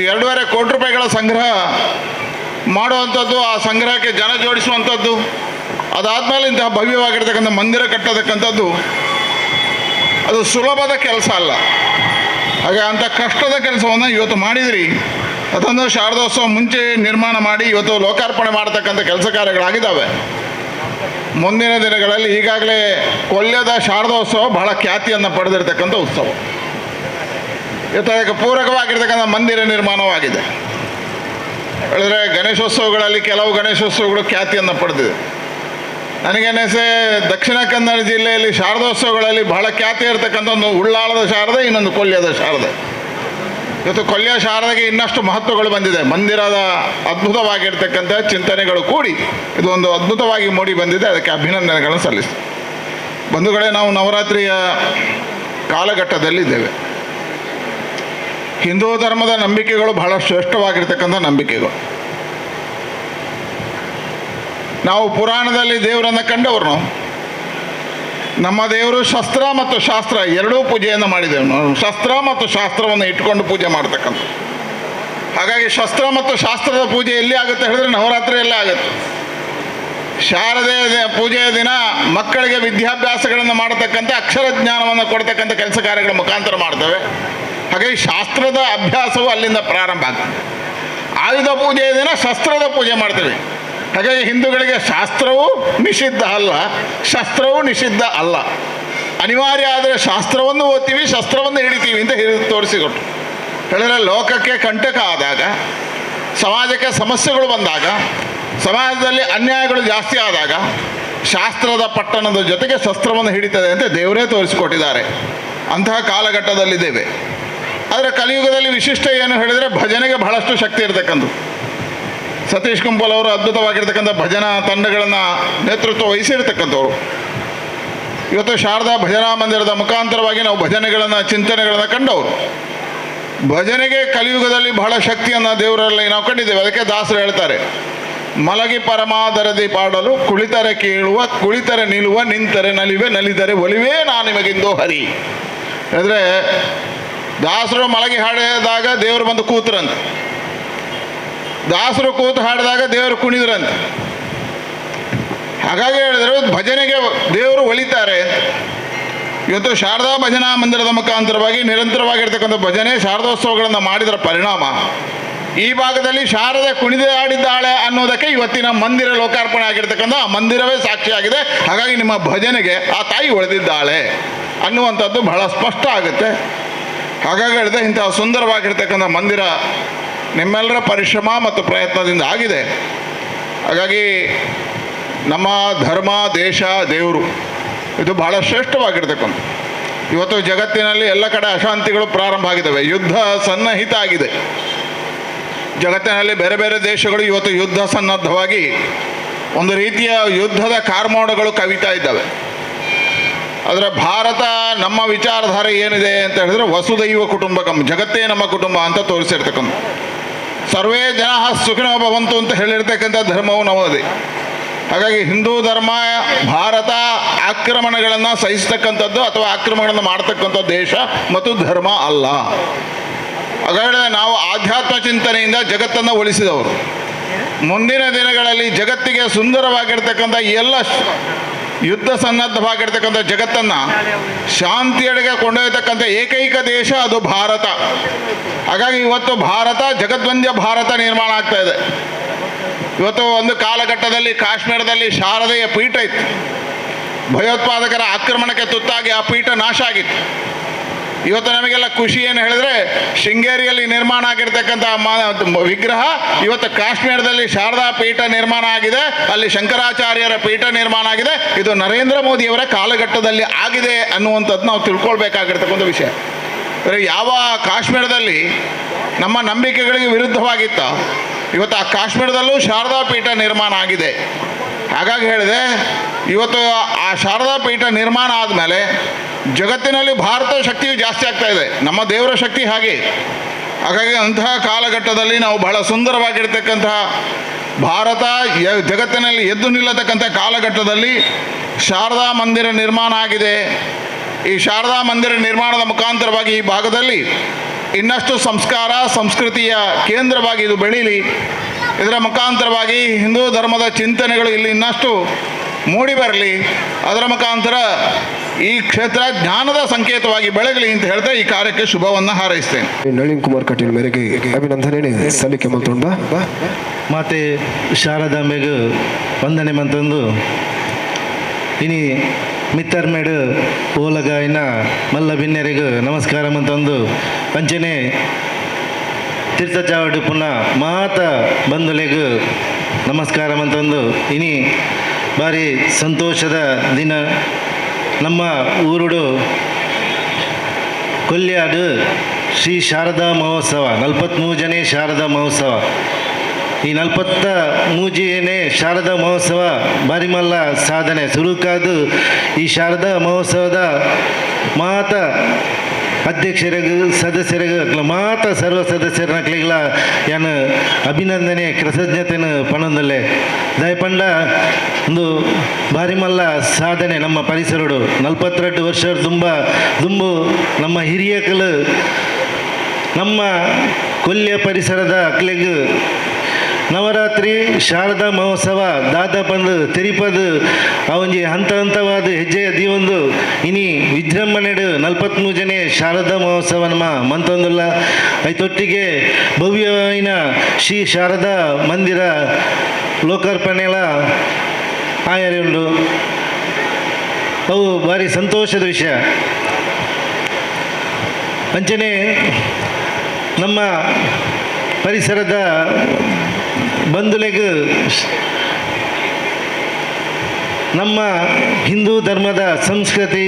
2.5 ಕೋಟಿ ರೂಪಾಯಿಗಳ ಸಂಗ್ರಹ ಮಾಡುವಂಥದ್ದು, ಆ ಸಂಗ್ರಹಕ್ಕೆ ಜನ ಜೋಡಿಸುವಂಥದ್ದು, ಅದಾದಮೇಲೆ ಇಂತಹ ಭವ್ಯವಾಗಿರ್ತಕ್ಕಂಥ ಮಂದಿರ ಕಟ್ಟತಕ್ಕಂಥದ್ದು ಅದು ಸುಲಭದ ಕೆಲಸ ಅಲ್ಲ. ಹಾಗೆ ಅಂಥ ಕಷ್ಟದ ಕೆಲಸವನ್ನು ಇವತ್ತು ಮಾಡಿದಿರಿ. ಅದನ್ನು ಶಾರದೋತ್ಸವ ಮುಂಚೆ ನಿರ್ಮಾಣ ಮಾಡಿ ಇವತ್ತು ಲೋಕಾರ್ಪಣೆ ಮಾಡತಕ್ಕಂಥ ಕೆಲಸ ಕಾರ್ಯಗಳಾಗಿದ್ದಾವೆ. ಮುಂದಿನ ದಿನಗಳಲ್ಲಿ ಈಗಾಗಲೇ ಕೊಲ್ಯದ ಶಾರದೋತ್ಸವ ಬಹಳ ಖ್ಯಾತಿಯನ್ನು ಪಡೆದಿರ್ತಕ್ಕಂಥ ಉತ್ಸವ. ಇವತ್ತು ಅದಕ್ಕೆ ಪೂರಕವಾಗಿರ್ತಕ್ಕಂಥ ಮಂದಿರ ನಿರ್ಮಾಣವಾಗಿದೆ. ಹೇಳಿದ್ರೆ ಗಣೇಶೋತ್ಸವಗಳಲ್ಲಿ ಕೆಲವು ಗಣೇಶೋತ್ಸವಗಳು ಖ್ಯಾತಿಯನ್ನು ಪಡೆದಿದೆ. ನನಗನ್ನಿಸೆ ದಕ್ಷಿಣ ಕನ್ನಡ ಜಿಲ್ಲೆಯಲ್ಲಿ ಶಾರದೋತ್ಸವಗಳಲ್ಲಿ ಬಹಳ ಖ್ಯಾತಿ ಇರತಕ್ಕಂಥ ಒಂದು ಉಳ್ಳಾಳದ ಶಾರದೆ, ಇನ್ನೊಂದು ಕೊಲ್ಯದ ಶಾರದೆ. ಇವತ್ತು ಕೊಲ್ಯ ಶಾರದೆಗೆ ಇನ್ನಷ್ಟು ಮಹತ್ವಗಳು ಬಂದಿದೆ. ಮಂದಿರದ ಅದ್ಭುತವಾಗಿರ್ತಕ್ಕಂಥ ಚಿಂತನೆಗಳು ಕೂಡಿ ಇದು ಒಂದು ಅದ್ಭುತವಾಗಿ ಮೂಡಿ ಬಂದಿದೆ. ಅದಕ್ಕೆ ಅಭಿನಂದನೆಗಳನ್ನು ಸಲ್ಲಿಸ್ತೀವಿ. ಬಂಧುಗಳೇ, ನಾವು ನವರಾತ್ರಿಯ ಕಾಲಘಟ್ಟದಲ್ಲಿದ್ದೇವೆ. ಹಿಂದೂ ಧರ್ಮದ ನಂಬಿಕೆಗಳು ಬಹಳ ಶ್ರೇಷ್ಠವಾಗಿರ್ತಕ್ಕಂಥ ನಂಬಿಕೆಗಳು. ನಾವು ಪುರಾಣದಲ್ಲಿ ದೇವರನ್ನು ಕಂಡವರು. ನಾವು ನಮ್ಮ ದೇವರು ಶಸ್ತ್ರ ಮತ್ತು ಶಾಸ್ತ್ರ ಎರಡೂ ಪೂಜೆಯನ್ನು ಮಾಡಿದೆವು. ನಾವು ಶಸ್ತ್ರ ಮತ್ತು ಶಾಸ್ತ್ರವನ್ನು ಇಟ್ಕೊಂಡು ಪೂಜೆ ಮಾಡ್ತಕ್ಕಂಥ. ಹಾಗಾಗಿ ಶಸ್ತ್ರ ಮತ್ತು ಶಾಸ್ತ್ರದ ಪೂಜೆ ಎಲ್ಲಿ ಆಗುತ್ತೆ ಹೇಳಿದ್ರೆ ನವರಾತ್ರಿಯಲ್ಲೇ ಆಗುತ್ತೆ. ಶಾರದೆ ಪೂಜೆಯ ದಿನ ಮಕ್ಕಳಿಗೆ ವಿದ್ಯಾಭ್ಯಾಸಗಳನ್ನು ಮಾಡತಕ್ಕಂಥ, ಅಕ್ಷರ ಜ್ಞಾನವನ್ನು ಕೊಡ್ತಕ್ಕಂಥ ಕೆಲಸ ಕಾರ್ಯಗಳ ಮುಖಾಂತರ ಮಾಡ್ತೇವೆ. ಹಾಗಾಗಿ ಶಾಸ್ತ್ರದ ಅಭ್ಯಾಸವು ಅಲ್ಲಿಂದ ಪ್ರಾರಂಭ ಆಗ್ತದೆ. ಆಯುಧ ಪೂಜೆಯ ದಿನ ಶಸ್ತ್ರದ ಪೂಜೆ ಮಾಡ್ತೇವೆ. ಹಾಗಾಗಿ ಹಿಂದೂಗಳಿಗೆ ಶಾಸ್ತ್ರವೂ ನಿಷಿದ್ಧ ಅಲ್ಲ, ಶಸ್ತ್ರವೂ ನಿಷಿದ್ಧ ಅಲ್ಲ. ಅನಿವಾರ್ಯ ಆದರೆ ಶಾಸ್ತ್ರವನ್ನು ಓದ್ತೀವಿ, ಶಸ್ತ್ರವನ್ನು ಹಿಡಿತೀವಿ ಅಂತ ತೋರಿಸಿಕೊಟ್ರು. ಹೇಳಿದ್ರೆ ಲೋಕಕ್ಕೆ ಕಂಟಕ ಆದಾಗ, ಸಮಾಜಕ್ಕೆ ಸಮಸ್ಯೆಗಳು ಬಂದಾಗ, ಸಮಾಜದಲ್ಲಿ ಅನ್ಯಾಯಗಳು ಜಾಸ್ತಿ ಆದಾಗ ಶಾಸ್ತ್ರದ ಪಟ್ಟಣದ ಜೊತೆಗೆ ಶಸ್ತ್ರವನ್ನು ಹಿಡಿತದೆ ಅಂತ ದೇವರೇ ತೋರಿಸಿಕೊಟ್ಟಿದ್ದಾರೆ. ಅಂತಹ ಕಾಲಘಟ್ಟದಲ್ಲಿದ್ದೇವೆ. ಆದರೆ ಕಲಿಯುಗದಲ್ಲಿ ವಿಶಿಷ್ಟ ಏನು ಹೇಳಿದರೆ ಭಜನೆಗೆ ಬಹಳಷ್ಟು ಶಕ್ತಿ ಇರತಕ್ಕಂಥದ್ದು. ಸತೀಶ್ ಕುಂಪಲ್ ಅವರು ಅದ್ಭುತವಾಗಿರ್ತಕ್ಕಂಥ ಭಜನಾ ತಂಡಗಳನ್ನು ನೇತೃತ್ವ ವಹಿಸಿರ್ತಕ್ಕಂಥವ್ರು. ಇವತ್ತು ಶಾರದಾ ಭಜನಾ ಮಂದಿರದ ಮುಖಾಂತರವಾಗಿ ನಾವು ಭಜನೆಗಳನ್ನು, ಚಿಂತನೆಗಳನ್ನು ಕಂಡವರು. ಭಜನೆಗೆ ಕಲಿಯುಗದಲ್ಲಿ ಬಹಳ ಶಕ್ತಿಯನ್ನು ದೇವರಲ್ಲಿ ನಾವು ಕಂಡಿದ್ದೇವೆ. ಅದಕ್ಕೆ ದಾಸರು ಹೇಳ್ತಾರೆ, ಮಲಗಿ ಪರಮಾದರದಿ ಪಾಡಲು ಕುಳಿತರೆ ಕೇಳುವ, ಕುಳಿತರೆ ನಿಲ್ಲುವ, ನಿಂತರೆ ನಲಿವೆ, ನಲಿದರೆ ಒಲಿವೇ ನಾ ನಿಮಗಿಂದು ಹರಿ. ಅಂದರೆ ದಾಸರು ಮಲಗಿ ಹಾಡಿದಾಗ ದೇವರು ಬಂದು ಕೂತ್ರಂತೆ, ದಾಸರು ಕೂತು ಹಾಡಿದಾಗ ದೇವರು ಕುಣಿದ್ರಂತೆ. ಹಾಗಾಗಿ ಹೇಳಿದ್ರು ಭಜನೆಗೆ ದೇವರು ಒಲಿತಾರೆ. ಇವತ್ತು ಶಾರದಾ ಭಜನಾ ಮಂದಿರದ ಮುಖಾಂತರವಾಗಿ ನಿರಂತರವಾಗಿರ್ತಕ್ಕಂಥ ಭಜನೆ ಶಾರದೋತ್ಸವಗಳನ್ನು ಮಾಡಿದರ ಪರಿಣಾಮ ಈ ಭಾಗದಲ್ಲಿ ಶಾರದೆ ಕುಣಿದಾಡಿದ್ದಾಳೆ ಅನ್ನೋದಕ್ಕೆ ಇವತ್ತಿನ ಮಂದಿರ ಲೋಕಾರ್ಪಣೆ ಆಗಿರ್ತಕ್ಕಂಥ ಆ ಮಂದಿರವೇ ಸಾಕ್ಷಿಯಾಗಿದೆ. ಹಾಗಾಗಿ ನಿಮ್ಮ ಭಜನೆಗೆ ಆ ತಾಯಿ ಒಳೆದಿದ್ದಾಳೆ ಅನ್ನುವಂಥದ್ದು ಬಹಳ ಸ್ಪಷ್ಟ ಆಗುತ್ತೆ. ಹಾಗಾಗಿ ಹೇಳಿದೆ, ಇಂತಹ ಸುಂದರವಾಗಿರ್ತಕ್ಕಂಥ ಮಂದಿರ ನಿಮ್ಮೆಲ್ಲರ ಪರಿಶ್ರಮ ಮತ್ತು ಪ್ರಯತ್ನದಿಂದ ಆಗಿದೆ. ಹಾಗಾಗಿ ನಮ್ಮ ಧರ್ಮ, ದೇಶ, ದೇವರು ಇದು ಬಹಳ ಶ್ರೇಷ್ಠವಾಗಿರ್ತಕ್ಕಂಥ. ಇವತ್ತು ಜಗತ್ತಿನಲ್ಲಿ ಎಲ್ಲ ಕಡೆ ಅಶಾಂತಿಗಳು ಪ್ರಾರಂಭ ಆಗಿದ್ದಾವೆ, ಯುದ್ಧ ಸನ್ನಹಿತ ಆಗಿದೆ. ಜಗತ್ತಿನಲ್ಲಿ ಬೇರೆ ಬೇರೆ ದೇಶಗಳು ಇವತ್ತು ಯುದ್ಧ ಸನ್ನದ್ಧವಾಗಿ ಒಂದು ರೀತಿಯ ಯುದ್ಧದ ಕಾರ್ಮೋಡಗಳು ಕವಿತಾ ಇದ್ದಾವೆ. ಆದರೆ ಭಾರತ ನಮ್ಮ ವಿಚಾರಧಾರೆ ಏನಿದೆ ಅಂತ ಹೇಳಿದ್ರೆ ವಸುದೈವ ಕುಟುಂಬಕಂ, ಜಗತ್ತೇ ನಮ್ಮ ಕುಟುಂಬ ಅಂತ ತೋರಿಸಿರ್ತಕ್ಕಂಥ, ಸರ್ವೇ ಜನ ಸುಖಿನೋ ಭವಂತು ಅಂತ ಹೇಳಿರ್ತಕ್ಕಂಥ ಧರ್ಮವು ನಮ್ಮದೇ. ಹಾಗಾಗಿ ಹಿಂದೂ ಧರ್ಮ ಭಾರತ ಆಕ್ರಮಣಗಳನ್ನು ಸಹಿಸ್ತಕ್ಕಂಥದ್ದು ಅಥವಾ ಆಕ್ರಮಣಗಳನ್ನು ಮಾಡ್ತಕ್ಕಂಥ ದೇಶ ಮತ್ತು ಧರ್ಮ ಅಲ್ಲ. ಹಾಗಾದರೆ ನಾವು ಆಧ್ಯಾತ್ಮ ಚಿಂತನೆಯಿಂದ ಜಗತ್ತನ್ನು ಒಲಿಸಿದವರು. ಮುಂದಿನ ದಿನಗಳಲ್ಲಿ ಜಗತ್ತಿಗೆ ಸುಂದರವಾಗಿರ್ತಕ್ಕಂಥ ಎಲ್ಲ ಯುದ್ಧ ಸನ್ನದ್ಧವಾಗಿರ್ತಕ್ಕಂಥ ಜಗತ್ತನ್ನು ಶಾಂತಿಯೆಡೆಗೆ ಕೊಂಡೊಯ್ಯತಕ್ಕಂಥ ಏಕೈಕ ದೇಶ ಅದು ಭಾರತ. ಹಾಗಾಗಿ ಇವತ್ತು ಭಾರತ ಜಗದ್ವಂದ್ಯ ಭಾರತ ನಿರ್ಮಾಣ ಆಗ್ತಾ ಇದೆ. ಇವತ್ತು ಒಂದು ಕಾಲಘಟ್ಟದಲ್ಲಿ ಕಾಶ್ಮೀರದಲ್ಲಿ ಶಾರದೆಯ ಪೀಠ ಇತ್ತು. ಭಯೋತ್ಪಾದಕರ ಆಕ್ರಮಣಕ್ಕೆ ತುತ್ತಾಗಿ ಆ ಪೀಠ ನಾಶ ಆಗಿತ್ತು. ಇವತ್ತು ನಮಗೆಲ್ಲ ಖುಷಿ ಏನು ಹೇಳಿದ್ರೆ, ಶೃಂಗೇರಿಯಲ್ಲಿ ನಿರ್ಮಾಣ ಆಗಿರ್ತಕ್ಕಂಥ ವಿಗ್ರಹ ಇವತ್ತು ಕಾಶ್ಮೀರದಲ್ಲಿ ಶಾರದಾ ಪೀಠ ನಿರ್ಮಾಣ ಆಗಿದೆ, ಅಲ್ಲಿ ಶಂಕರಾಚಾರ್ಯರ ಪೀಠ ನಿರ್ಮಾಣ ಆಗಿದೆ. ಇದು ನರೇಂದ್ರ ಮೋದಿಯವರ ಕಾಲಘಟ್ಟದಲ್ಲಿ ಆಗಿದೆ ಅನ್ನುವಂಥದ್ದು ನಾವು ತಿಳ್ಕೊಳ್ಬೇಕಾಗಿರ್ತಕ್ಕಂಥ ವಿಷಯ. ಅಂದರೆ ಯಾವ ಕಾಶ್ಮೀರದಲ್ಲಿ ನಮ್ಮ ನಂಬಿಕೆಗಳಿಗೆ ವಿರುದ್ಧವಾಗಿತ್ತ, ಇವತ್ತು ಆ ಕಾಶ್ಮೀರದಲ್ಲೂ ಶಾರದಾ ಪೀಠ ನಿರ್ಮಾಣ ಆಗಿದೆ. ಹಾಗಾಗಿ ಹೇಳಿದೆ, ಇವತ್ತು ಆ ಶಾರದಾ ಪೀಠ ನಿರ್ಮಾಣ ಆದಮೇಲೆ ಜಗತ್ತಿನಲ್ಲಿ ಭಾರತ ಶಕ್ತಿಯು ಜಾಸ್ತಿ ಆಗ್ತಾ ಇದೆ, ನಮ್ಮ ದೇವರ ಶಕ್ತಿ ಹಾಗೆ. ಹಾಗಾಗಿ ಅಂತಹ ಕಾಲಘಟ್ಟದಲ್ಲಿ ನಾವು ಬಹಳ ಸುಂದರವಾಗಿರ್ತಕ್ಕಂತಹ ಭಾರತ ಜಗತ್ತಿನಲ್ಲಿ ಎದ್ದು ನಿಲ್ಲತಕ್ಕಂಥ ಕಾಲಘಟ್ಟದಲ್ಲಿ ಶಾರದಾ ಮಂದಿರ ನಿರ್ಮಾಣ ಆಗಿದೆ. ಈ ಶಾರದಾ ಮಂದಿರ ನಿರ್ಮಾಣದ ಮುಖಾಂತರವಾಗಿ ಈ ಭಾಗದಲ್ಲಿ ಇನ್ನಷ್ಟು ಸಂಸ್ಕಾರ ಸಂಸ್ಕೃತಿಯ ಕೇಂದ್ರವಾಗಿ ಇದು ಬೆಳೀಲಿ. ಇದರ ಮುಖಾಂತರವಾಗಿ ಹಿಂದೂ ಧರ್ಮದ ಚಿಂತನೆಗಳು ಇಲ್ಲಿ ಇನ್ನಷ್ಟು ಮೂಡಿ ಬರಲಿ. ಅದರ ಮುಖಾಂತರ ಈ ಕ್ಷೇತ್ರ ಜ್ಞಾನದ ಸಂಕೇತವಾಗಿ ಬೆಳಗಲಿ ಅಂತ ಹೇಳ್ತಾ ಈ ಕಾರ್ಯಕ್ಕೆ ಶುಭವನ್ನು ಹಾರೈಸ್ತೇನೆ. ನಳಿನ್ ಕುಮಾರ್ ಕಟೀಲ್ ಮೇರೆಗೆ ಅಭಿನಂದನೆ ಸಲ್ಲಿಕೆ ಮಲ್ತೊಂಡ. ಮಾತೆ ಶಾರದಾಂಬೆಗೆ ವಂದನೆ ಮಂತೊಂದು ಇನಿ ಮಿತ್ತರ್ಮೇಡು ಓಲಗಾಯಿನ ಮಲ್ಲ ಬಿನ್ನೆರೆಗೂ ನಮಸ್ಕಾರ ಮಂತೊಂದು ಪಂಚನೆ ತೀರ್ಥಚಾವಡಿ ಪುನಃ ಮಾತ ಬಂಧುಲೆಗೂ ನಮಸ್ಕಾರ ಮಂತೊಂದು ಇನಿ ಭಾರಿ ಸಂತೋಷದ ದಿನ. ನಮ್ಮ ಊರುಡು ಕೊಲ್ಯಾಡು ಶ್ರೀ ಶಾರದಾ ಮಹೋತ್ಸವ 43ನೇ ಶಾರದಾ ಮಹೋತ್ಸವ. ಈ 43ನೇ ಶಾರದಾ ಮಹೋತ್ಸವ ಭಾರಿ ಮಲ್ಲ ಸಾಧನೆ ಸುರುಕಾದು. ಈ ಶಾರದಾ ಮಹೋತ್ಸವದ ಮಾತ ಅಧ್ಯಕ್ಷರಿಗೂ ಸದಸ್ಯರಿಗೂ ಮಾತ ಸರ್ವ ಸದಸ್ಯರನಕ್ಲಿಗಳ ಯಾನು ಅಭಿನಂದನೆ ಕೃತಜ್ಞತೆಯನ್ನು ಪಣೊಂದಲ್ಲೆ. ದಯಪಂಡ ಒಂದು ಭಾರಿ ಮಲ್ಲ ಸಾಧನೆ ನಮ್ಮ ಪರಿಸರಡು 42 ವರ್ಷ ತುಂಬ ದುಂಬು ನಮ್ಮ ಹಿರಿಯಕಲು ನಮ್ಮ ಕೊಲ್ಯ ಪರಿಸರದ ಅಕ್ಲೆಗ್ ನವರಾತ್ರಿ ಶಾರದಾ ಮಹೋತ್ಸವ ದಾದ ಬಂದು ತಿರುಪದು ಆ ಒಂಜಿ ಹಂತ ಹಂತವಾದ ಹೆಜ್ಜೆಯ ದೀವೊಂದು ಇನಿ ವಿಜೃಂಭಣೆಡು 43ನೇ ಶಾರದಾ ಮಹೋತ್ಸವ ನಮ್ಮ ಮಂತೊಂದುಲ್ಲ. ಐತೊಟ್ಟಿಗೆ ಭವ್ಯವಾಯಿನ ಶ್ರೀ ಶಾರದಾ ಮಂದಿರ ಲೋಕಾರ್ಪಣೆಲ ಆಯರೆ ಉಂಡು. ಅವು ಭಾರಿ ಸಂತೋಷದ ವಿಷಯ. ಅಂಚನೆ ನಮ್ಮ ಪರಿಸರದ ಬಂಧುಲೆಗ್ ನಮ್ಮ ಹಿಂದೂ ಧರ್ಮದ ಸಂಸ್ಕೃತಿ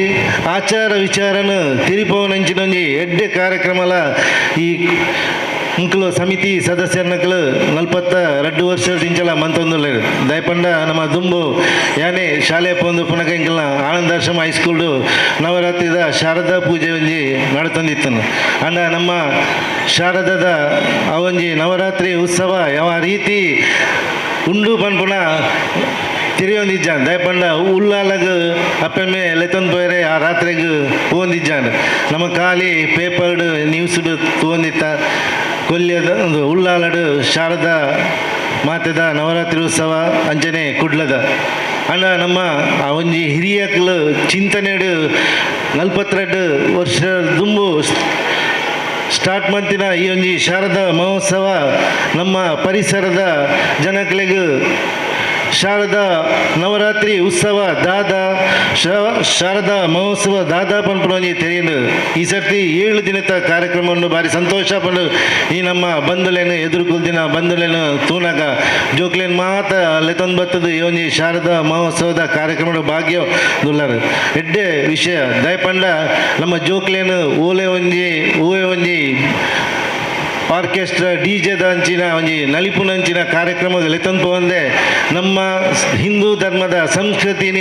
ಆಚಾರ ವಿಚಾರನ ತಿರಿಪವನಂಚಿನೊಂಜಿ ಎಡ್ಡೆ ಕಾರ್ಯಕ್ರಮಲ ಈ ಮುಕ್ಲು ಸಮಿತಿ ಸದಸ್ಯರನಕ್ಲು 42 ವರ್ಷ ಮಂತೊಂದುಲ್ಲೆರ್. ದಯಪಂಡ ನಮ್ಮ ದುಂಬು ಯಾನೆ ಶಾಲೆ ಪೋಂದು ಪುನಕ ಎಂಕಲ್ನ ಆನಂದಾಶ್ರಮ ಹೈಸ್ಕೂಲು ನವರಾತ್ರಿದ ಶಾರದಾ ಪೂಜೆ ಒಂಜಿ ನಡತೊಂದಿತ್ತನು. ಅಂಡ ನಮ್ಮ ಶಾರದಾದ ಆ ಒಂಜಿ ನವರಾತ್ರಿ ಉತ್ಸವ ಯಾವ ರೀತಿ ಉಂಡು ಪನ್ಪುನ ತಿರಿಯೊಂದಿಜ್ಜಾನ್. ದಯಪಂಡ ಉಲ್ಲಾಲಗ್ ಅಪ್ಪೆಮ್ಮೆ ಲೆತ್ತೊಂದು ಪೋಯರೆ ಆ ರಾತ್ರಿಗ್ ಪೋವೊಂದಿಜ್ಜಾನ್. ನಮ್ಮ ಖಾಲಿ ಪೇಪರ್ಡ್ ನ್ಯೂಸ್ಡ್ ತೂವೊಂದಿತ್ತ ಕೊಲ್ಯದ ಒಂದು ಉಳ್ಳಾಲಡು ಶಾರದಾ ಮಾತೆದ ನವರಾತ್ರಿ ಉತ್ಸವ ಅಂಚನೆ ಕುಡ್ಲದ ಅಣ್ಣ ನಮ್ಮ ಆ ಒಂಜಿ ಹಿರಿಯಕ್ಲು ಚಿಂತನೆಡು 42 ವರ್ಷ ದುಂಬು ಸ್ಟಾರ್ಟ್ ಮಂತಿನ ಈ ಒಂಜಿ ಶಾರದಾ ಮಹೋತ್ಸವ ನಮ್ಮ ಪರಿಸರದ ಜನಕ್ಲೆಗ್ ಶಾರದಾ ನವರಾತ್ರಿ ಉತ್ಸವ ದಾದಾ ಶಾರದಾ ಮಹೋತ್ಸವ ದಾದಾ ಪನ್ಪುನ ಒಂಜಿ ತೆರಿಯಂಡು. ಈ ಸರ್ತಿ 7 ದಿನದ ಕಾರ್ಯಕ್ರಮವನ್ನು ಭಾರಿ ಸಂತೋಷ ಪಂಡು ಈ ನಮ್ಮ ಬಂಧುಲೇನು ಎದುರುಕುಲ್ದಿನ ಬಂಧುಲೇನು ತೂನಾಗ ಜೋಕ್ಲೇನು ಮಾತ ಲೆತ್ತೊಂದು ಬತ್ತದು ಈ ಒಂಜಿ ಶಾರದಾ ಮಹೋತ್ಸವದ ಕಾರ್ಯಕ್ರಮದ ಭಾಗ್ಯ ದುಲ್ಲರು ಎಡ್ಡೆ ವಿಷಯ. ದಯಪಂಡ ನಮ್ಮ ಜೋಕ್ಲೇನು ಓಲೆ ಒಂಜಿ ಹೂವೆ ಒಂಜಿ ಆರ್ಕೆಸ್ಟ್ರಾ ಡಿ ಜೆದ ಅಂಚಿನ ಒಂಜಿ ನಲಿಪುನಂಚಿನ ಕಾರ್ಯಕ್ರಮದ ಲೆತ್ತೊಂದು ಒಂದೇ ನಮ್ಮ ಹಿಂದೂ ಧರ್ಮದ ಸಂಸ್ಕೃತಿನ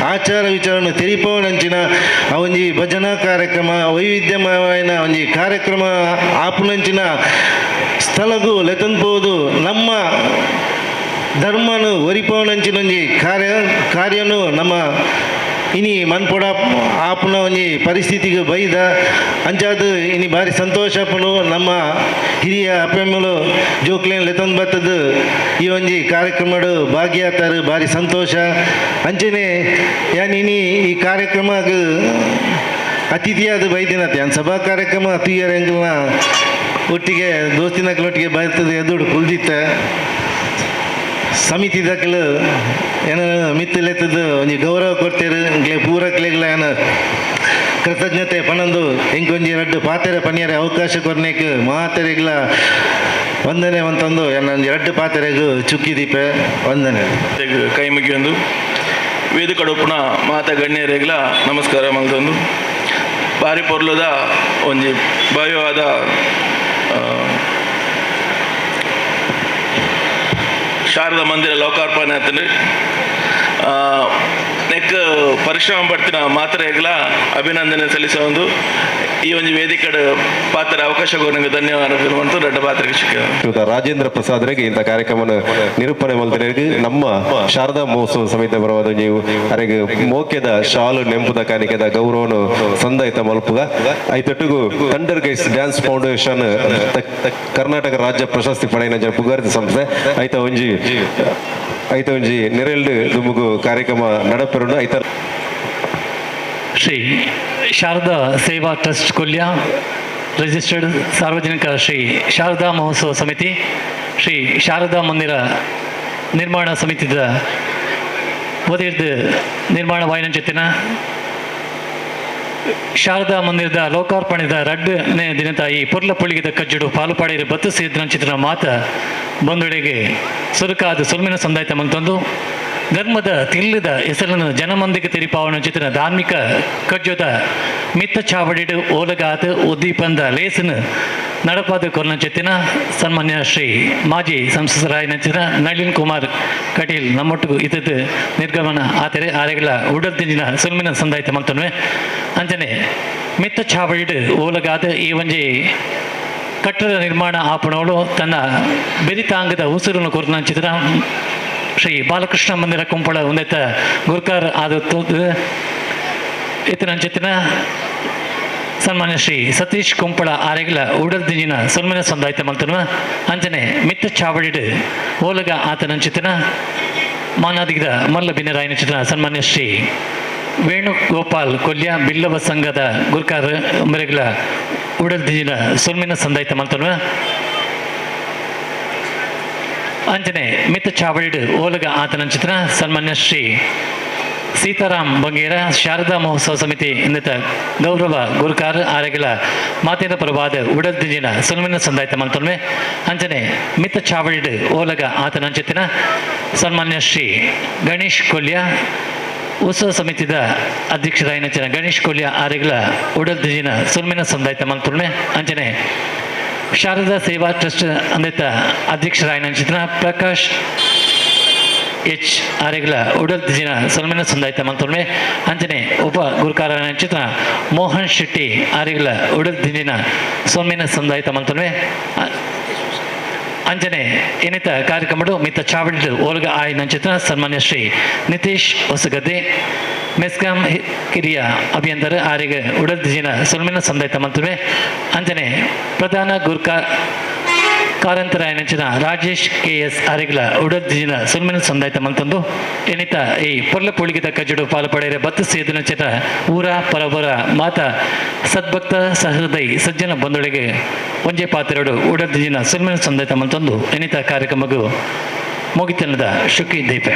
ಆಚಾರ ವಿಚಾರವನ್ನು ತೆರಿಪವನಂಚಿನ ಆ ಒಂಜಿ ಭಜನಾ ಕಾರ್ಯಕ್ರಮ ವೈವಿಧ್ಯಮಯವಾದ ಒಂಜಿ ಕಾರ್ಯಕ್ರಮ ಆಪುನಂಚಿನ ಸ್ಥಳಗೂ ಲೆತ್ತೊಂದು ನಮ್ಮ ಧರ್ಮನು ಒರಿಪವನಂಚಿನ ಒಂಜಿ ಕಾರ್ಯನು ನಮ್ಮ ಇನಿ ಮನ್ಪೊಡ ಆಪುನ ಒಂಜಿ ಪರಿಸ್ಥಿತಿಗೆ ಬೈದ ಅಂಚಾದ್ ಇನಿ ಭಾರಿ ಸಂತೋಷ ಆಪುಂಡು. ನಮ್ಮ ಹಿರಿಯ ಅಪ್ಪೆಮ್ಮಲು ಜೋಕ್ಲೇನ್ ಲೆತ್ತೊಂದು ಬತ್ತದು ಈ ಒಂಜಿ ಕಾರ್ಯಕ್ರಮಡು ಭಾಗಿಯಾತಾರು, ಭಾರಿ ಸಂತೋಷ. ಅಂಚನೆ ಯಾನ್ ಇನಿ ಈ ಕಾರ್ಯಕ್ರಮಕ್ಕೆ ಅತಿಥಿಯಾದ ಬೈದಿನತೆ ಯಾನ್ ಸಭಾ ಕಾರ್ಯಕ್ರಮ ಅತಿಯರಂಗಲ್ನ ಒಟ್ಟಿಗೆ ದೋಸ್ತಿನಕ್ಲೊಟ್ಟಿಗೆ ಬರ್ತದೆ ಎದುಡು ಕುಲ್ದಿತ್ತ ಸಮಿತಿ ದಾಖಲು ಏನ ಮಿತ್ತಲೆತ್ತದು ಒಂಜಿ ಗೌರವ ಕೊಡ್ತೇರು. ಎಂಕ್ಲೆ ಪೂರಕ್ಲೆಗ್ಲ ಏನ ಕೃತಜ್ಞತೆ ಪಣಂದು ಎಂಕೊಂಜಿ ರಡ್ಡು ಪಾತೆರೆ ಪನಿಯರೆ ಅವಕಾಶ ಕೊರ್ನೇಕ್ ಮಾತೆರೆಗ್ಲ ವಂದನೆ ಅಂತಂದು ಏನ ಒಂಜಿ ರಡ್ಡು ಪಾತೆರೆಗ್ ಚುಕ್ಕಿ ದೀಪೆ ವಂದನೆ. ಕೈ ಮುಗಿಯೊಂದು ವೇದಿಕಡೊಪ್ಪುನ ಮಾತ ಗಣ್ಯರೆಗ್ಲ ನಮಸ್ಕಾರ ಮಲ್ತೊಂದು ಬಾರಿ ಪೊರ್ಲುದ ಒಂಜಿ ಭವ್ಯವಾದ ಶಾರದಾ ಮಂದಿರ ಲೋಕಾರ್ಪಣೆ ಆತಂಡು. ನೆಕ್ ಪರಿಶ್ರಮ ಪಡ್ತಿನ ಮಾತ್ರೆಗ್ಲ ಅಭಿನಂದನೆ ಸಲ್ಲಿಸೊಂದು ಈ ಒಂಜಿ ವೇದಿಕೆಡ್ ಪಾತ್ರ ಅವಕಾಶ ಕೊರ್ನಂಗೆ ಧನ್ಯವಾದ ದೊಡ್ಡ ಪಾತ್ರಕ್ಕೆ ಸಿಕ್ಕ ರಾಜೇಂದ್ರ ಪ್ರಸಾದ್ ರೆಗ್ ಇಂಥ ಕಾರ್ಯಕ್ರಮನ ನಿರೂಪಣೆ ಮಲ್ತಿನರೆಗ್ ನಮ್ಮ ಶಾರದಾ ಮಹೋತ್ಸವ ಸಮಿತಿ ಬರವಾದ ನೀವು ಅರೆಗ್ ಮೋಕೆದ ಶಾಲು ನೆಂಪುದ ಕಾಣಿಕೆದ ಗೌರವನು ಸಂದಾಯಿತ ಮಲ್ಪುಗ. ಐತೊಟ್ಟಿಗು thunder guys dance foundation Karnataka ರಾಜ್ಯ ಪ್ರಶಸ್ತಿ ಪಡೆಯಿನ ಜನ ಪುಗಾರಿತ ಸಂಸ್ಥೆ ಐತ ಒಂಜಿ ನೆರೆಲ್ಡ್ ದುಮುಗು ಕಾರ್ಯಕ್ರಮ ನಡಪೆರುಂಡು. ಐತ ಶ್ರೀ ಶಾರದಾ ಸೇವಾ ಟ್ರಸ್ಟ್ ಕೊಲ್ಯ ರಿಜಿಸ್ಟರ್ಡ್ ಸಾರ್ವಜನಿಕ ಶ್ರೀ ಶಾರದಾ ಮಹೋತ್ಸವ ಸಮಿತಿ ಶ್ರೀ ಶಾರದಾ ಮಂದಿರ ನಿರ್ಮಾಣ ಸಮಿತಿದ ವತಿರ್ದು ನಿರ್ಮಾಣ ವಾಯಿನಂಚಿತ್ತಿನ ಶಾರದಾ ಮಂದಿರದ ಲೋಕಾರ್ಪಣೆದ ರಡ್ಡನೇ ದಿನತಾಯಿ ಪೊರ್ಲ ಪುಳಿಗಿದ ಕಜ್ಜುಡು ಪಾಲುಪಾಡಿರ ಬತ್ತು ಸೇರಿದ ಮಾತ ಬಂಧುಳಿಗೆ ಸುರುಕಾದ ಸುಲ್ಮಿನ ಸಂದಾಯ್ತ ಮಂತೊಂದು ಧರ್ಮದ ತಿಲ್ಲದ ಹೆಸರನ್ನು ಜನಮಂದಿಗೆ ತಿರಿಪಾವಣ ಚಿತ್ರ ಧಾರ್ಮಿಕ ಕಜ್ಜೊದ ಮಿತ್ತ ಚಾವಡಿಡು ಓಲಗಾತ ಉದ್ದೀಪಂದ ಲೇಸನು ನಡಪಾದ ಕೊರ್ನ ಚಿತ್ತಿನ ಸನ್ಮಾನ್ಯ ಶ್ರೀ ಮಾಜಿ ಸಂಸದರಾಯನ ಚಿತ್ರ ನಳಿನ್ ಕುಮಾರ್ ಕಟೀಲ್ ನಮ್ಮೊಟ್ಟಿಗೂ ಇದ್ದದ್ದು ನಿರ್ಗಮನ ಆತರೆ ಆರೆಗಳ ಉಡಲ್ ತಿಂಜಿನ ಸುಲ್ಮಿನ ಸಂದಾಯ್ತ ಮಂತನ್ವೆ. ಅಂಚನೆ ಮಿತ್ತ ಚಾವಡಿಡು ಓಲಗಾದ ಈ ಒಂಜಿ ಕಟ್ಟಡ ನಿರ್ಮಾಣ ಆಪಣವಳು ತನ್ನ ಬೆರಿತಾಂಗದ ಉಸಿರನ್ನು ಕೊರ್ನ ಚಿತ್ರ ಶ್ರೀ ಬಾಲಕೃಷ್ಣ ಮಂದಿರ ಕುಂಪಳ ಉನ್ನತ ಗುರ್ಕಾರ್ ಆದ ಇತರಂಚಿತನ ಸನ್ಮಾನ್ಯ ಶ್ರೀ ಸತೀಶ್ ಕುಂಪಳ ಆರೆಗಳ ಉಡಲ್ ದಿಂಜಿನ ಸನ್ಮಾನ್ಯ ಸಂದಾಯ್ತ ಮಲ್ತನುವ. ಅಂಚನೆ ಮಿತ್ತ ಚಾವಡಿಡು ಓಲಗ ಆತನಂಚಿತನ ಮಾನಾದಿಗದ ಮಲ್ಲ ಬಿನರಾಯನ ಚಿತ್ರ ಸನ್ಮಾನ್ಯ ಶ್ರೀ ವೇಣುಗೋಪಾಲ್ ಕೊಲ್ಯ ಬಿಲ್ಲವ ಸಂಘದ ಗುರ್ಕಾರ್ ಮರೆಗಳ ಉಡಲ್ ದಿಂಜಿನ ಸೊಲ್ಮಿನ ಸಂದಾಯ್ತ ಮಲ್ತನುವ. ಅಂಚನೆ ಮಿತ್ತ ಚಾವಡಿಡು ಓಲಗ ಆತನಂಚಿತ್ರ ಸನ್ಮಾನ್ಯ ಶ್ರೀ ಸೀತಾರಾಮ್ ಬಂಗೇರ ಶಾರದಾ ಮಹೋತ್ಸವ ಸಮಿತಿ ಇನ್ನಿತ ಗೌರವ ಗುರುಕಾರ ಆರೆಗಳ ಮಾತಿನ ಪರವಾದ ಉಡಲ್ ದಿಂಜಿನ ಸುಲ್ಮಿನ ಸಂದಾಯ್ತ ಮಲ್ತೊನ್ವೆ. ಅಂಚನೆ ಮಿತ್ತ ಚಾವಡಿಡು ಓಲಗ ಆತನಂಚಿತಿನ ಸನ್ಮಾನ್ಯ ಶ್ರೀ ಗಣೇಶ್ ಕೊಲ್ಯ ಉತ್ಸವ ಸಮಿತಿದ ಅಧ್ಯಕ್ಷರಾಯಿನ ಗಣೇಶ್ ಕೊಲ್ಯ ಆರೆಗಳ ಉಡಲ್ ದಿಂಜಿನ ಸುಲ್ಮಿನ ಸಂದಾಯ್ತ ಮಲ್ತೊನ್ವೆ. ಅಂಚನೆ ಶಾರದಾ ಸೇವಾ ಟ್ರಸ್ಟ್ ಅಂದಿತ ಅಧ್ಯಕ್ಷರಾಯಿನ ಪ್ರಕಾಶ್ ಎಚ್ ಆರೆಗಳ ಉಡಲ್ ದಿನ ಸನ್ಮಾನ ಸಂದಾಯ್ತ ಮಲ್ತೊನ್ವೆ. ಅಂಚನೆ ಉಪ ಗುರುಕಾರನ ಚಿತ್ರ ಮೋಹನ್ ಶೆಟ್ಟಿ ಆರೆಗಳ ಉಡಲ್ ದಿನ ಸೊನ್ಮಿನ ಸಂದಾಯ್ತ ಮಲ್ತೊನ್ವೆ. ಅಂಚನೆ ಏನಿತ ಕಾರ್ಯಕ್ರಮಡು ಮಿತ್ತ ಚಾವಡಿ ಓಲ್ಗ ಆಯ್ನ ಚಿತ್ರ ಸನ್ಮಾನ್ಯ ಶ್ರೀ ನಿತೀಶ್ ಹೊಸಗದ್ದೆ ಮೆಸ್ಕಾಂ ಕಿರಿಯ ಅಭಿಯಂತರ ಆರೆಗೆ ಉಡಲ್ ದಿನ ಸೊಲ್ಮಿನ ಸಂದಾಯ್ತ ಮಲ್ತೊನ್ವೆ. ಅಂಚನೆ ಪ್ರಧಾನ ಗುರ್ಕಾ ಕಾರಂತರಾಯನಂಚಿನ ರಾಜೇಶ್ ಕೆ ಎಸ್ ಅರೆಗ್ಲ ಉಡಲ್ ದಿನ ಸುಲ್ಮಿನ ಸಂದಾಯ್ತ ಮಲ್ತೊಂದು ಎನಿತ ಈ ಪೊರ್ಲ ಪುಳಿಗಿದ ಕಜ್ಜುಡು ಪಾಲು ಪಡೆಯರೆ ಬತ್ತು ಸೇದಿನ ಊರ ಪರಬರ ಮಾತ ಸದ್ಭಕ್ತ ಸಹೃದಯಿ ಸಜ್ಜನ ಬಂಧುಳಿಗೆ ಒಂಜೆ ಪಾತ್ರೆಡು ಉಡಲ್ ದಿನ ಸುಲ್ಮಿನ ಸಂದಾಯ್ತ ಮಲ್ತೊಂದು ಎನಿತ ಕಾರ್ಯಕ್ರಮಗೂ ಮುಗಿತನದ ಶುಕಿ ದೀಪೆ.